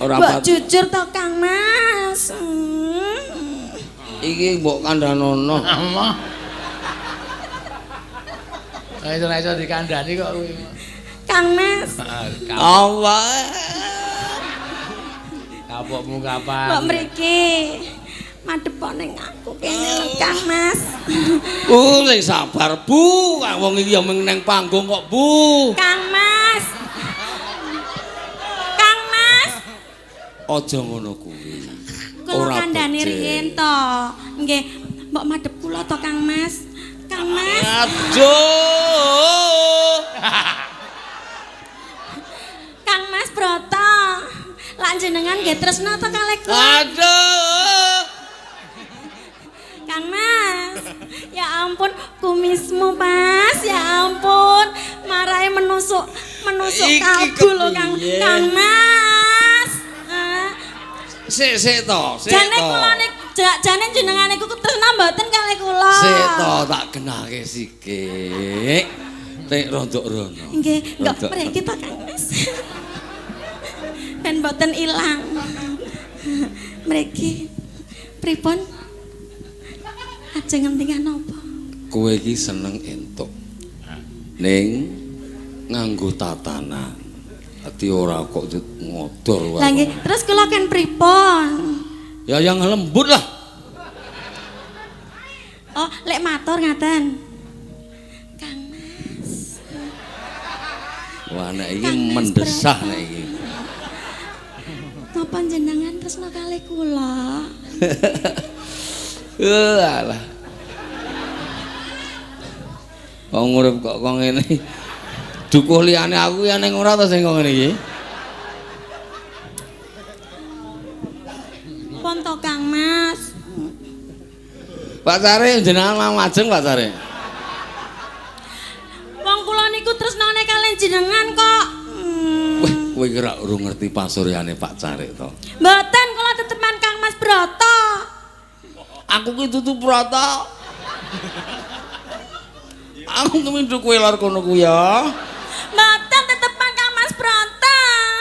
Ora pati. Mbok jujur to Kang Mas. Iki mbok kandhanono. Allah. Ayo iso dikandhani kok kuwi. Kang Mas. Allah. Kapokmu kapan? Mbok mriki. Madhep ning aku kene lho Kang Mas. Sing sabar Bu, wong iki ya mung nang panggung kok Bu. Kang Mas. Kang Mas. Aja ngono kuwi. Kula kandhani riyen to. Nggih, mbok madhep kula to Kang Mas. Kang Mas. Aduh. Kang Mas Brata. Lan jenengan nggih tresno to kalih kula. Aduh. Kang Mas, ya ampun kumismu Mas, ya ampun marahe menusuk kalbu lho Kang. Kang Mas. Sik sik to, sik to. Jane kula nik jane jenengan niku tresno mboten kalih kula. Sik to tak genahke sikik. Nek rondok rono. Nggih, ndok mriki to Kang Mas. Ben mboten ilang. Mriki pripun? Ajeng ngendikan napa? Kowe iki seneng entuk. Ning nganggo tatanan. Dadi ora kok ngodor wae. Lah nggih, terus kula kan pripun? Ya yang lembut lah. Oh, lek matur ngaten. Kang Mas. Wah, nek iki mendesah nek iki. Napa jenengan tresno kalih kula? Alah. Wong urip kok kok ngene. Dukuh liyane aku ya ning ora to sing kok ngene iki. Pun to Kang Mas. Pak Sare jenengan majeng Pak Sare. Wong kula niku tresnane kaliyan jenengan kok. Wah, kowe iki ora urung ngerti pasuryane Pak Carik to. Mboten, kula tetepan Kang Mas Brata. Aku ki dudu Brata. Aku kemindhu kowe lor kono ku ya. Mboten tetepan Kang Mas Brata.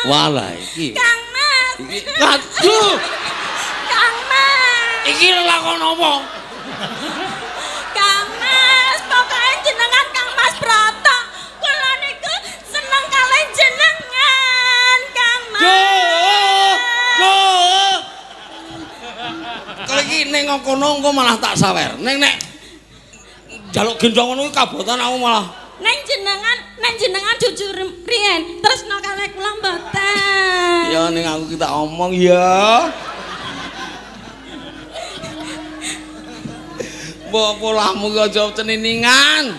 Walah iki. Kang Mas. Iki aduh. Kang Mas. Iki lakon apa? Kang Mas, pokoke jenengan Kang Mas Brata. Kula niku seneng kalih jenengan, Kang Mas. Duh. Duh. Kalau iki ning kono engko malah tak sawer. Ning nek njaluk gendong ngono kuwi kabotan aku malah. Ning jenengan jujur riyen, tresno kalih kula mboten. Ya ning aku ki tak omong ya. Mbok polahmu ki aja ceniningan.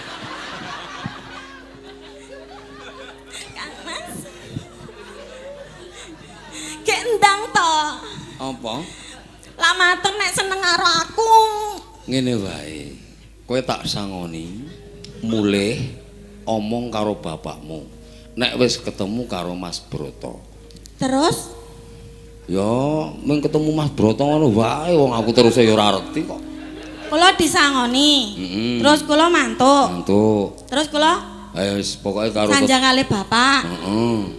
Apa? Lah matur nek seneng karo aku. Ngene wae. Kowe tak sangoni mulih omong karo bapakmu. Nek wis ketemu karo Mas Broto. Terus? Ya, mung ketemu Mas Broto ngono wae wong aku terus ya ora ngerti kok. Kula disangoni. Terus kula mantuk. Mantuk. Terus kula ayo wis pokoke karo sanjang kalih bapak. Heeh.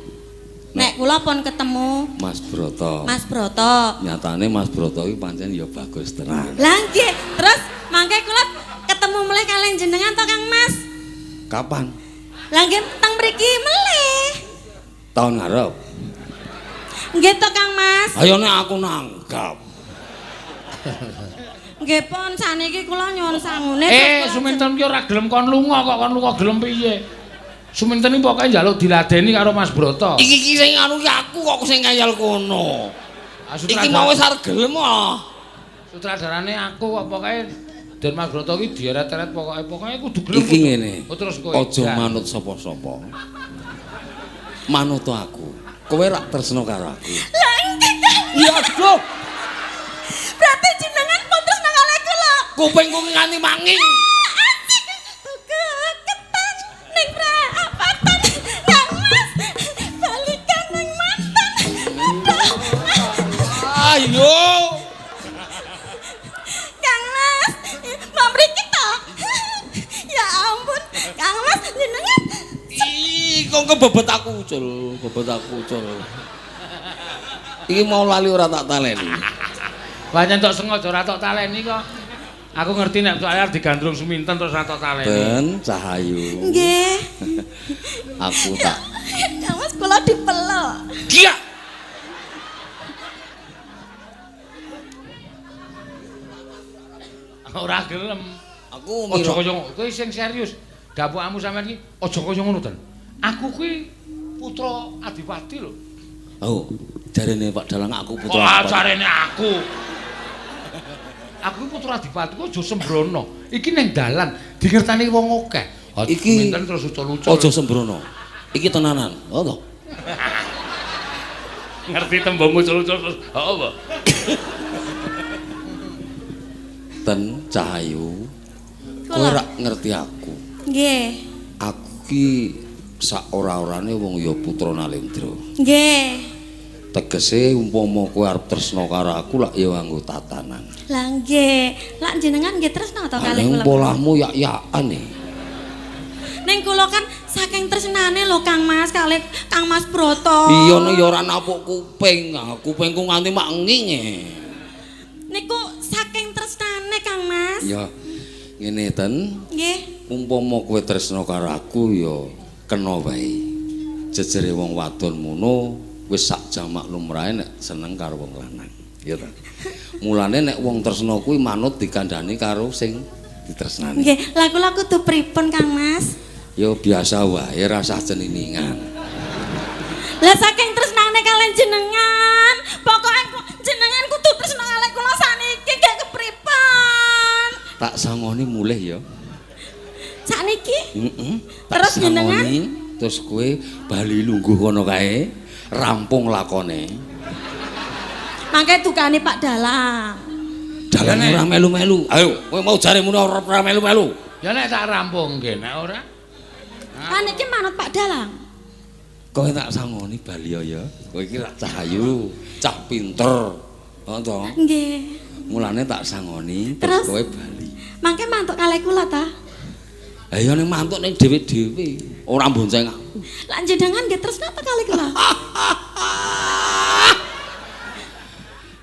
Nek kula pun ketemu Mas Broto. Mas Broto. Nyatane Mas Broto iki pancen ya bagus tenan. Lah nggih, terus mangke kula ketemu mulih kalian jenengan to Kang Mas? Kapan? Lah nggih teng mriki melih. Tahun ngarep. Nggih to Kang Mas. Ayo nek aku nanggap. Nggih pun saniki kula nyuwun sangune. Suminten ki ora gelem kon lunga kok kon lunga gelem piye? Suminten iki pokoke njaluk diladeni karo Mas Broto. Iki ki sing anu ki aku kok sing ngayal kono. Iki mau wis arep gelem ah. Sutradarane aku kok pokoke den Mas Broto iki dieret-eret pokoke kudu gelem. Iki ngene. Terus kowe aja manut sapa-sapa. Manut aku. Kowe rak tresno karo aku. Lah nggih. Ya aduh. Berarti jenengan pun tresno kalih kula. Kupingku nganti manging. Asik. Tuku ketan ning prapatan. Kang Mas, balikan ning mantan. Ayo. Kang Mas, mau mriki to? Ya ampun, Kang Mas jenengan. Ih, kok kebebet aku ucul, bebet aku ucul. Iki mau lali ora tak taleni. Pancen tok sengaja ora tok taleni kok. Aku ngerti nek soalnya arep digandrung Suminten terus ora tok taleni. Ben Cahayu. Nggih. Aku tak. Kang Mas kula dipeluk. Iya. Ora gelem. Aku aja kaya kowe sing serius. Dapukmu sampean iki aja kaya ngono ten. Aku kuwi putra adipati lho. Oh, jarene Pak Dalang aku putra. Oh, jarene aku. Aku putra adipati kok aja sembrono. Iki ning dalan dingertani wong akeh. Iki minten terus ucul-ucul. Aja sembrono. Iki tenanan. Oh to. Ngerti tembung ucul-ucul terus. Heeh, apa? Ten Cahayu. Kowe ora ngerti aku. Nggih. Aku ki sak ora-orane wong ya putra Nalendra. Nggih. Tegese umpama kowe arep tresna karo aku lak ya nganggo tatanan. Lah nggih. Lak jenengan nggih tresna to kalih kula. Polahmu yak-yakan e. Ning kula kan saking tresnane lho Kang Mas kalih Kang Mas Broto. Iya nek ya ora napuk kuping, kupingku nganti mak nginge. Niku saking tresnane Kang Mas. Ya ngene ten. Nggih. Umpama kowe tresna karo aku ya kena wae. Jejere wong wadon mono wis sak jamak lumrahe nek seneng karo wong lanang. Ya ta. Mulane nek wong tresna kuwi manut dikandhani karo sing ditresnani. Nggih, lha kula kudu pripun Kang Mas? Ya biasa wae, rasah ceniningan. Lah saking tresnane kalian jenengan, pokoke jenengan kudu tresna kalih kula saniki gak kepripun. Tak sangoni mulih ya. Sakniki? Heeh. Terus jenengan terus kowe bali lungguh kono kae, rampung lakone. Mangke dukane Pak Dalang. Dalang ora melu-melu. Ayo, kowe mau jare muni ora melu-melu. Ya nek tak rampung nggih, nek ora. Lah niki manut Pak Dalang. Kowe tak sangoni bali ya. Kowe iki rak Cahayu, cah pinter. Heeh to? Nggih. Mulane tak sangoni terus kowe bali. Mangke mantuk kalih kula ta? Lah ya ning mantuk ning dhewe-dhewe, ora mbonceng aku. Lah jenengan nggih tresna ta kalih kula?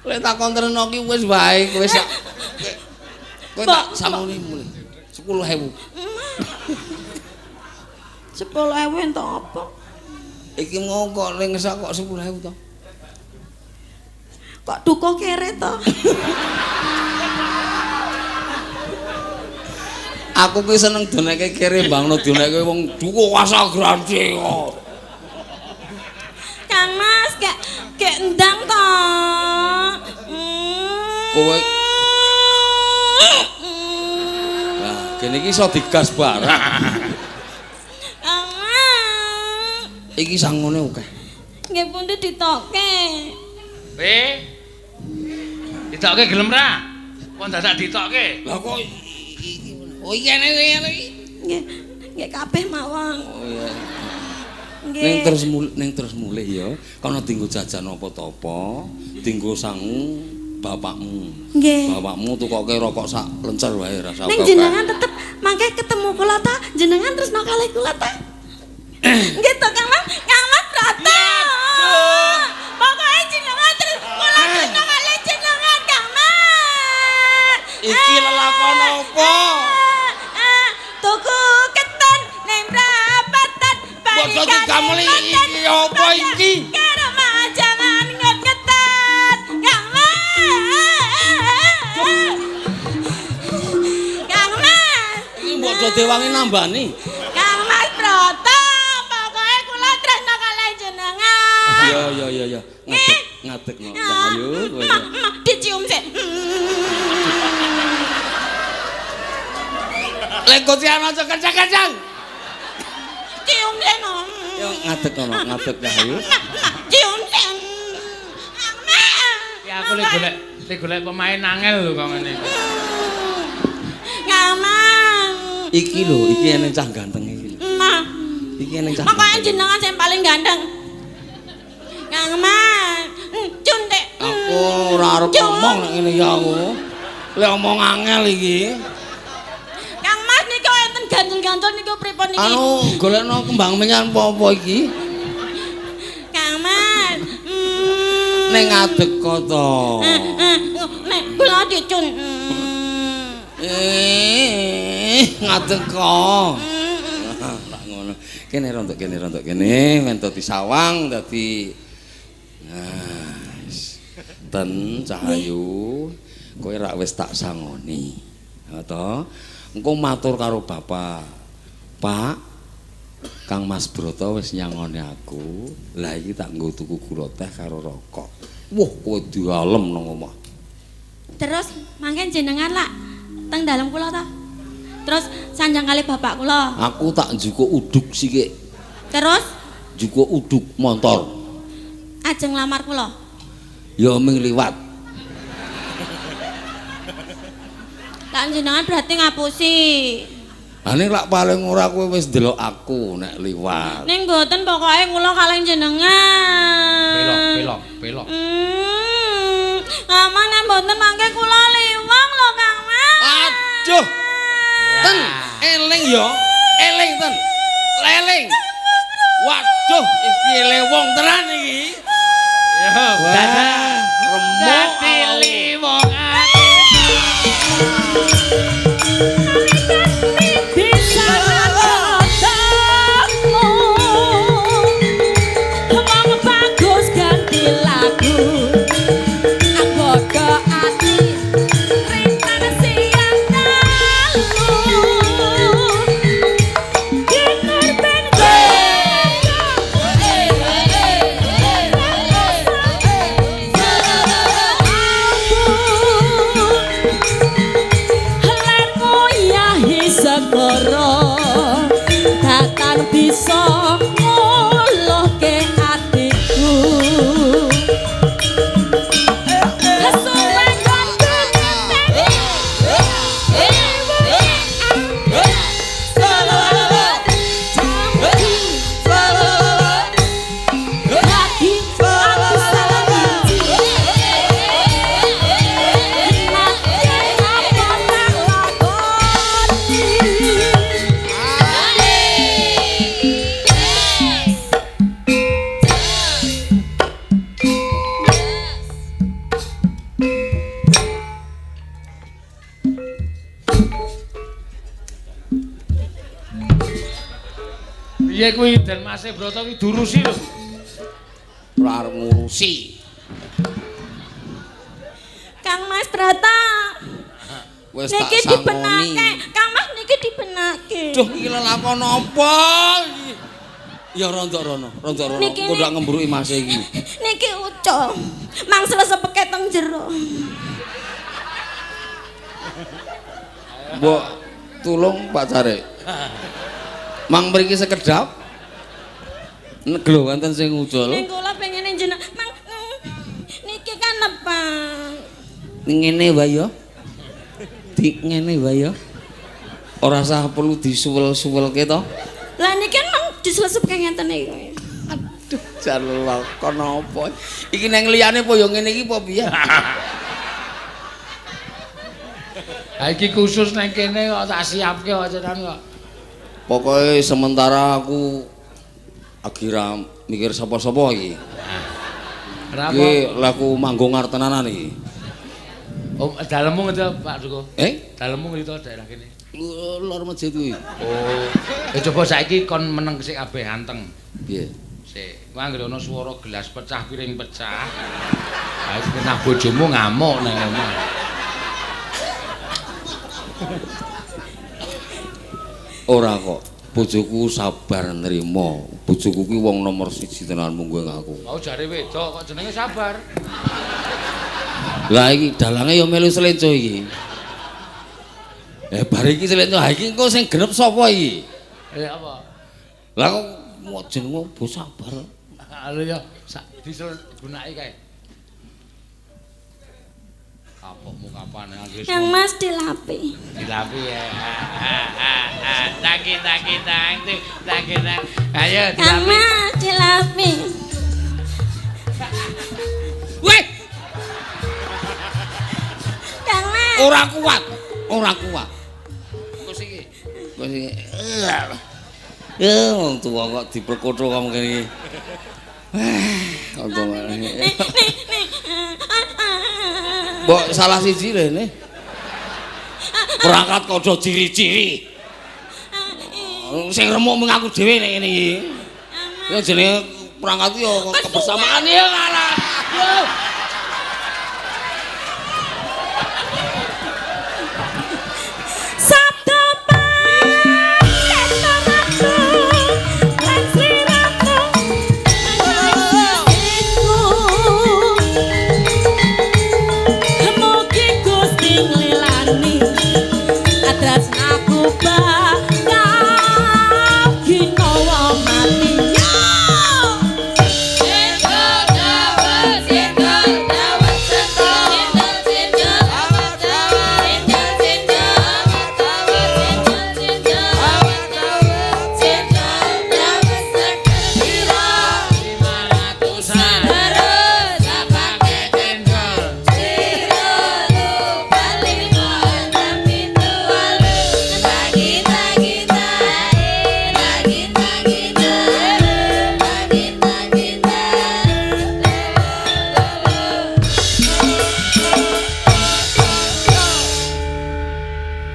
Lek takon treno ki wis wae, kowe sak kowe tak sangoni mulih. 10.000. 10.000 entuk apa? Iki mau kok ning sak kok 10.000 to? Kok duka kere to? Aku ki seneng doneke kere bangno doneke wong duka kuasa grande kok. Kang Mas gak endang to. Kowe Lah, kene iki iso digas barang. Kang Mas. Iki sangone akeh. Nggih pundi ditoke. Pe. Ditokke gelem ra? Kok dadak ditokke? Lah kok oh iya ngene iki. Nggih, nggih kabeh mawon. Oh iya. Nggih. Ning terus mulih ya, kono dienggo jajan apa to apa, dienggo sangu bapakmu. Nggih. Bapakmu tukoke rokok sak lencer wae rasa. Ning jenengan tetep mangke ketemu kula ta, jenengan tresno kalih kula ta. Nggih to Kang Mas, Kang Mas Brata. Pokoke jenengan terus kula tresno kalih jenengan Kang Mas. Iki lelakon apa? Tuku keton ning prapatan Padha digameli iki apa iki? Karo jangan nget-ngetan Kang Mas. Kang Mas. Iki mbok do dewangi nambani. Kang Mas Broto, pokoke kula tresno kalih jenengan. Ya ya ya ya. Ngadeg ngadegno. Ayo kowe. Dicium sik. Lek kocian aja kencang-kencang. Cium sik no. Yo ngadeg kono, ngadeg Ayu. Cium sik. Ya aku lek golek pemain angel lho kok ngene. Ngaman. Iki lho, iki eneng cah ganteng iki lho. Nah. Iki eneng cah. Pokoke jenengan sing paling ganteng. Ngaman. Cun tek. Aku ora arep ngomong nek ngene iki aku. Lek omong angel iki. Kang Mas niku enten ganjel-ganjel niku pripun niki? Anu golekno kembang menyan apa-apa iki. Kang Mas. Ning ngadeg kok to. Nek kula dicun. Ngadeg kok. Ora ngono. Kene rontok kene men dadi sawang dadi. Nah, ten Cahayu, kowe rak wis tak sangoni. Ha to? Engko matur karo bapak. Pak, Kang Mas Broto wis nyangoni aku. Lah iki tak nggo tuku gula teh karo rokok. Wah, kowe dialem nang omah. Terus mangke jenengan lak teng dalem kula ta? Terus sanjang kali bapak kula. Aku tak njukuk uduk sikik. Terus njukuk uduk montor. Ajeng lamar kula. Ya ming liwat. Lah jenengan berarti ngapusi. Ha ning lak paling ora kowe wis ndelok aku nek liwat. Ning mboten pokoke kula kalih jenengan. Pelok, pelok, pelok. Aman nek mboten mangke kula liwang lho Kang Mas. Aduh. Ten, eling ya. Eling ten. Eling. Waduh, iki lewong tenan iki. Yo, dadah. Remuk dadi liwong ati. Bisa ketemu. Wong bagus ganti lagu. Anggoda ati rintan siang dalu. Kitur ben datan bisa nguluhke atiku. Suwe Piye kuwi Den Mase Broto kuwi durusi lho. Ora arep ngurusi. Kang Mas Brata. Wis tak Niki sangoni. dibenake. Kang Mas niki dibenake. Duh iki lelakon apa iki? Ya rontok rono, rontok rono. Niki Engko ndak ngembruki mase iki. Niki ucul. Mang selesepeke teng jero. Mbok tulung Pak Carik. Mang mriki sekedap. Neglo wonten sing ucul. Ning kula pengene jeneng Mang niki kan nepang. Ngene wae ya. Di ngene wae ya. Ora usah perlu disuwel-suwelke to. Lah niki kan mang diselesep kaya ngeten iki. Aduh, jan lakon apa? Iki nang liyane apa ya ngene iki apa piye? Ha iki khusus nang kene kok tak siapke kok jenengan kok. Pokoke sementara aku lagi ra mikir sapa-sapa iki. Ora apa. Iki laku manggung arep tenanan iki. Oh, dalemmu ngendi Pak Duko? Eh? Dalemmu ngendi to daerah kene? Lor masjid kuwi. Oh. Ya coba saiki kon meneng sik kabeh anteng. Piye? Sik, kuwi anggere ana swara gelas pecah, piring pecah. Ha wis kena bojomu ngamuk nang omah. Ora kok. Bojoku sabar nrimo. Bojoku kuwi wong nomor 1 tenan munggo aku. Mau jare wedok kok jenenge sabar. Lah iki dalange ya melu selenco iki. Eh bar iki selenco, ha iki engko sing genep sapa iki? Eh apa? Lah kok mau jenenge bo sabar. Lho ya sak digunake kae. Kapokmu kapan anggere Yang Mas dilapi. Dilapi ya. Tangki tangki tang tangki tang. Ayo Kang dilapi. Mas dilapi. Weh, Kang Mas. ora kuat. Ora kuat. Kok iki? Kok iki. Eh, wong tuwa kok diperkotho kok ngene iki. Untung. Nih, nih. Mbok salah siji rene. Perangkat kodho ciri-ciri. Sing remuk mung aku dhewe nek ngene iki. Ya jenenge perangkat ya kebersamaan ya kalah. Yo. Sabda Pandeta Ratu lan Sri Ratu iku. Mugi Gusti nglilani tresnaku bakal ginawa mati.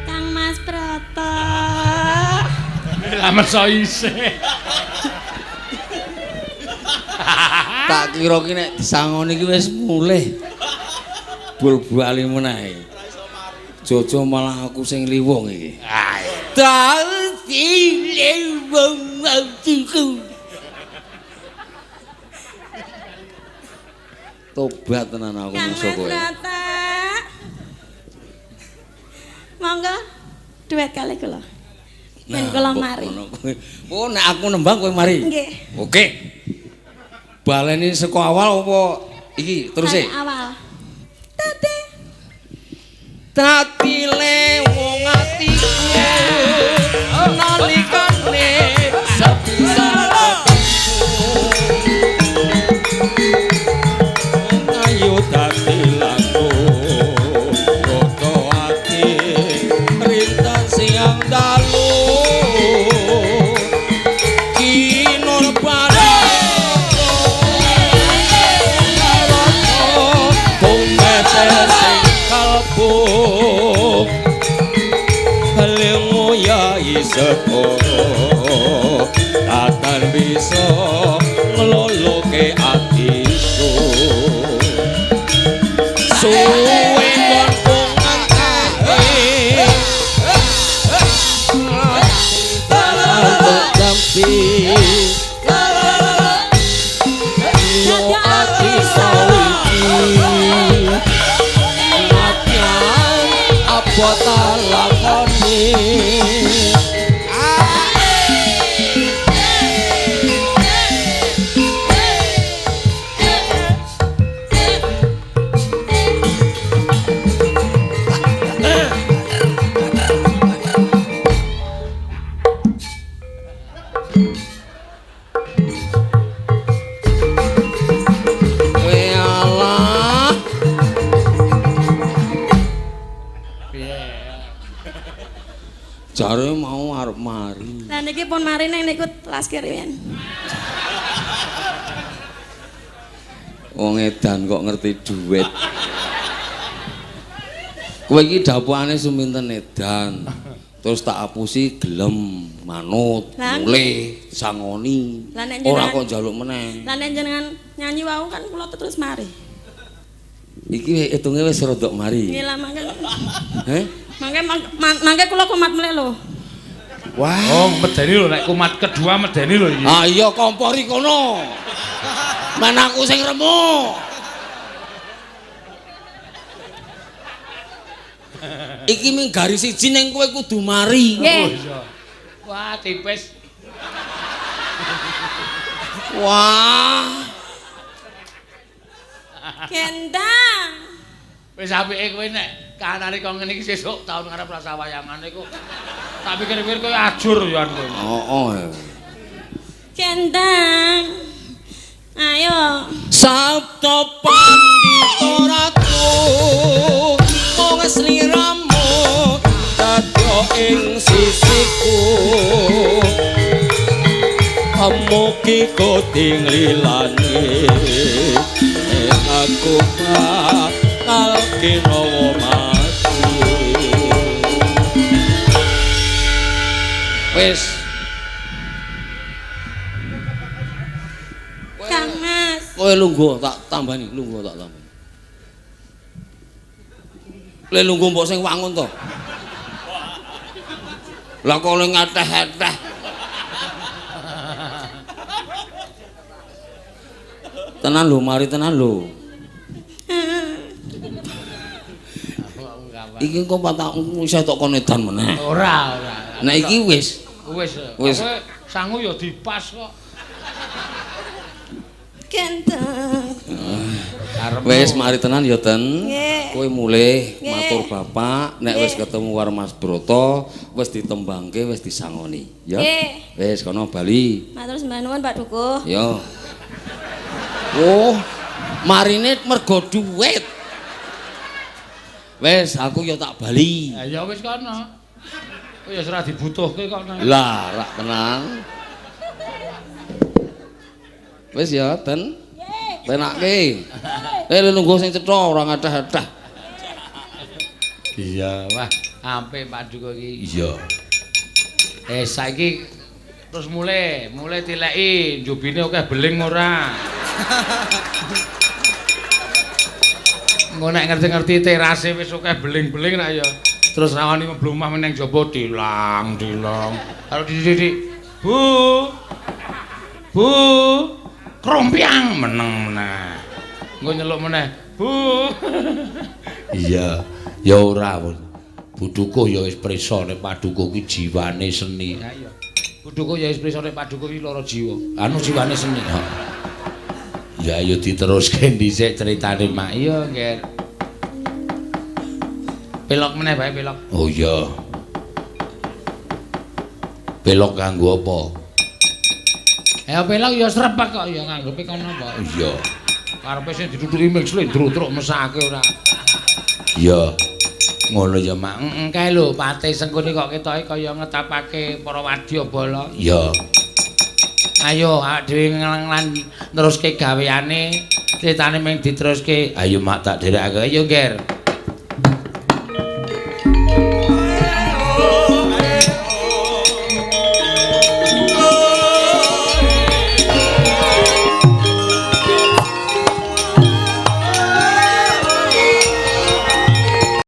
Kang Mas Broto. Lah meso isih. Tak kira ki nek disangoni ki wis mulih. Bul-bali meneh. Jojo malah aku sing liwung iki. Dadi liwung atiku. Tobat tenan aku Kang musuh Mas kowe. Broto. Monggo duet kali kula. Ben kula mari. Oh, nek aku nembang kowe mari. Nggih. Oke. Baleni saka awal apa iki terus e? Awal. Tati. Dadi wong atiku nalikane sepisan ayo dadi laku foto ati rintan siang dalu kinur bare sing kalbu lengu ya iseporo tatan bisa ngloloke atiku suwe kon ngangkae tampi yo ati sawiki apa tak lakoni. Kowe Allah. Piye? Jare mau arep mari. Lah niki pun mari nang niku telas kirian. Wong edan kok ngerti duit. Kowe iki dapukane suminten edan. Terus tak apusi gelem manut, mulih sangoni. Ora kok njaluk meneh. Lah nek jenengan nyanyi wau kan kula terus mari. Iki hitunge wis rodok mari. Nggih lah mangke. Heh? Mangke kula kumat meleh lho. Wah. Oh, medeni lho nek kumat kedua medeni lho iki. Ah iya kompori kono. Men aku sing remuk. Iki ming garis siji ning kowe kudu mari. Nggih. Oh iya. Wah, tipis. Wah. Gendang. Wis apike kowe nek kahanane kok ngene iki sesuk taun ngarep rasa wayangan iku. Tak pikir-pikir kowe ajur ya kowe. Heeh. Gendang. Ayo. Sabda Pandita Ratu mung sliramu dadya ing sisiku. Amugi koding lilane nek aku bakal kinawa mati. Wis. Kang Mas. Kowe lungguh tak tambani, lungguh tak tambani. Le lungguh mbok sing wangun to. Lah kok le ngateh-ateh. Tenan lho, mari tenan lho. Iki engko patakmu isih tok kon edan meneh. Ora, ora. Nek iki wis. Wis. Wis. Sangu ya dipas kok. Gendeng. Wis mari tenan ya, Ten. Kowe mulih matur bapak nek wis ketemu karo Mas Broto, wis ditembangke, wis disangoni, ya. Wis kono bali. Matur sembah nuwun Pak Dukuh. Ya. Oh, marine mergo duit. Wis aku ya tak bali. Ya wis kono. Kowe ya ora dibutuhke kok. Lah, rak tenang. Wis ya, Ten. Penake. Eh lungguh sing cetha ora ngadhah-adhah. Iya, wah, ampe Pak Dukuh iki. Iya. Eh saiki terus mulai tileki njobine akeh beling ora. Engko nek ngerti-ngerti terase wis akeh beling-beling ra ya. Terus rawani mlebu omah meneng jaba dilang-dilong. Karo dididik. Bu. Bu. Krompiang meneng meneh. Engko nyeluk meneh. Bu. Iya, ya ora. Bu Dukuh ya wis prisa nek Padukuh ki jiwane seni. Ha iya. Bu Dukuh ya wis prisa nek Padukuh ki lara jiwa. Anu jiwane seni. Ha. Ya ayo diteruske dhisik critane Mak. Iya, Nger. Pelok meneh bae pelok. Oh iya. Pelok kanggo apa? Ya pelok ya srepek kok ya nganggope kono apa? Iya. Karepe sing ditutuki ming slendro-truk mesake ora. Iya. Ngono ya Mak. Heeh, kae lho pate sengkune kok ketoke kaya ngetapake para wadyabala. Iya. Ayo awak dhewe ngelang neruske gaweane, critane ming diteruske. Ayo Mak tak dherekake. Ayo, Nger.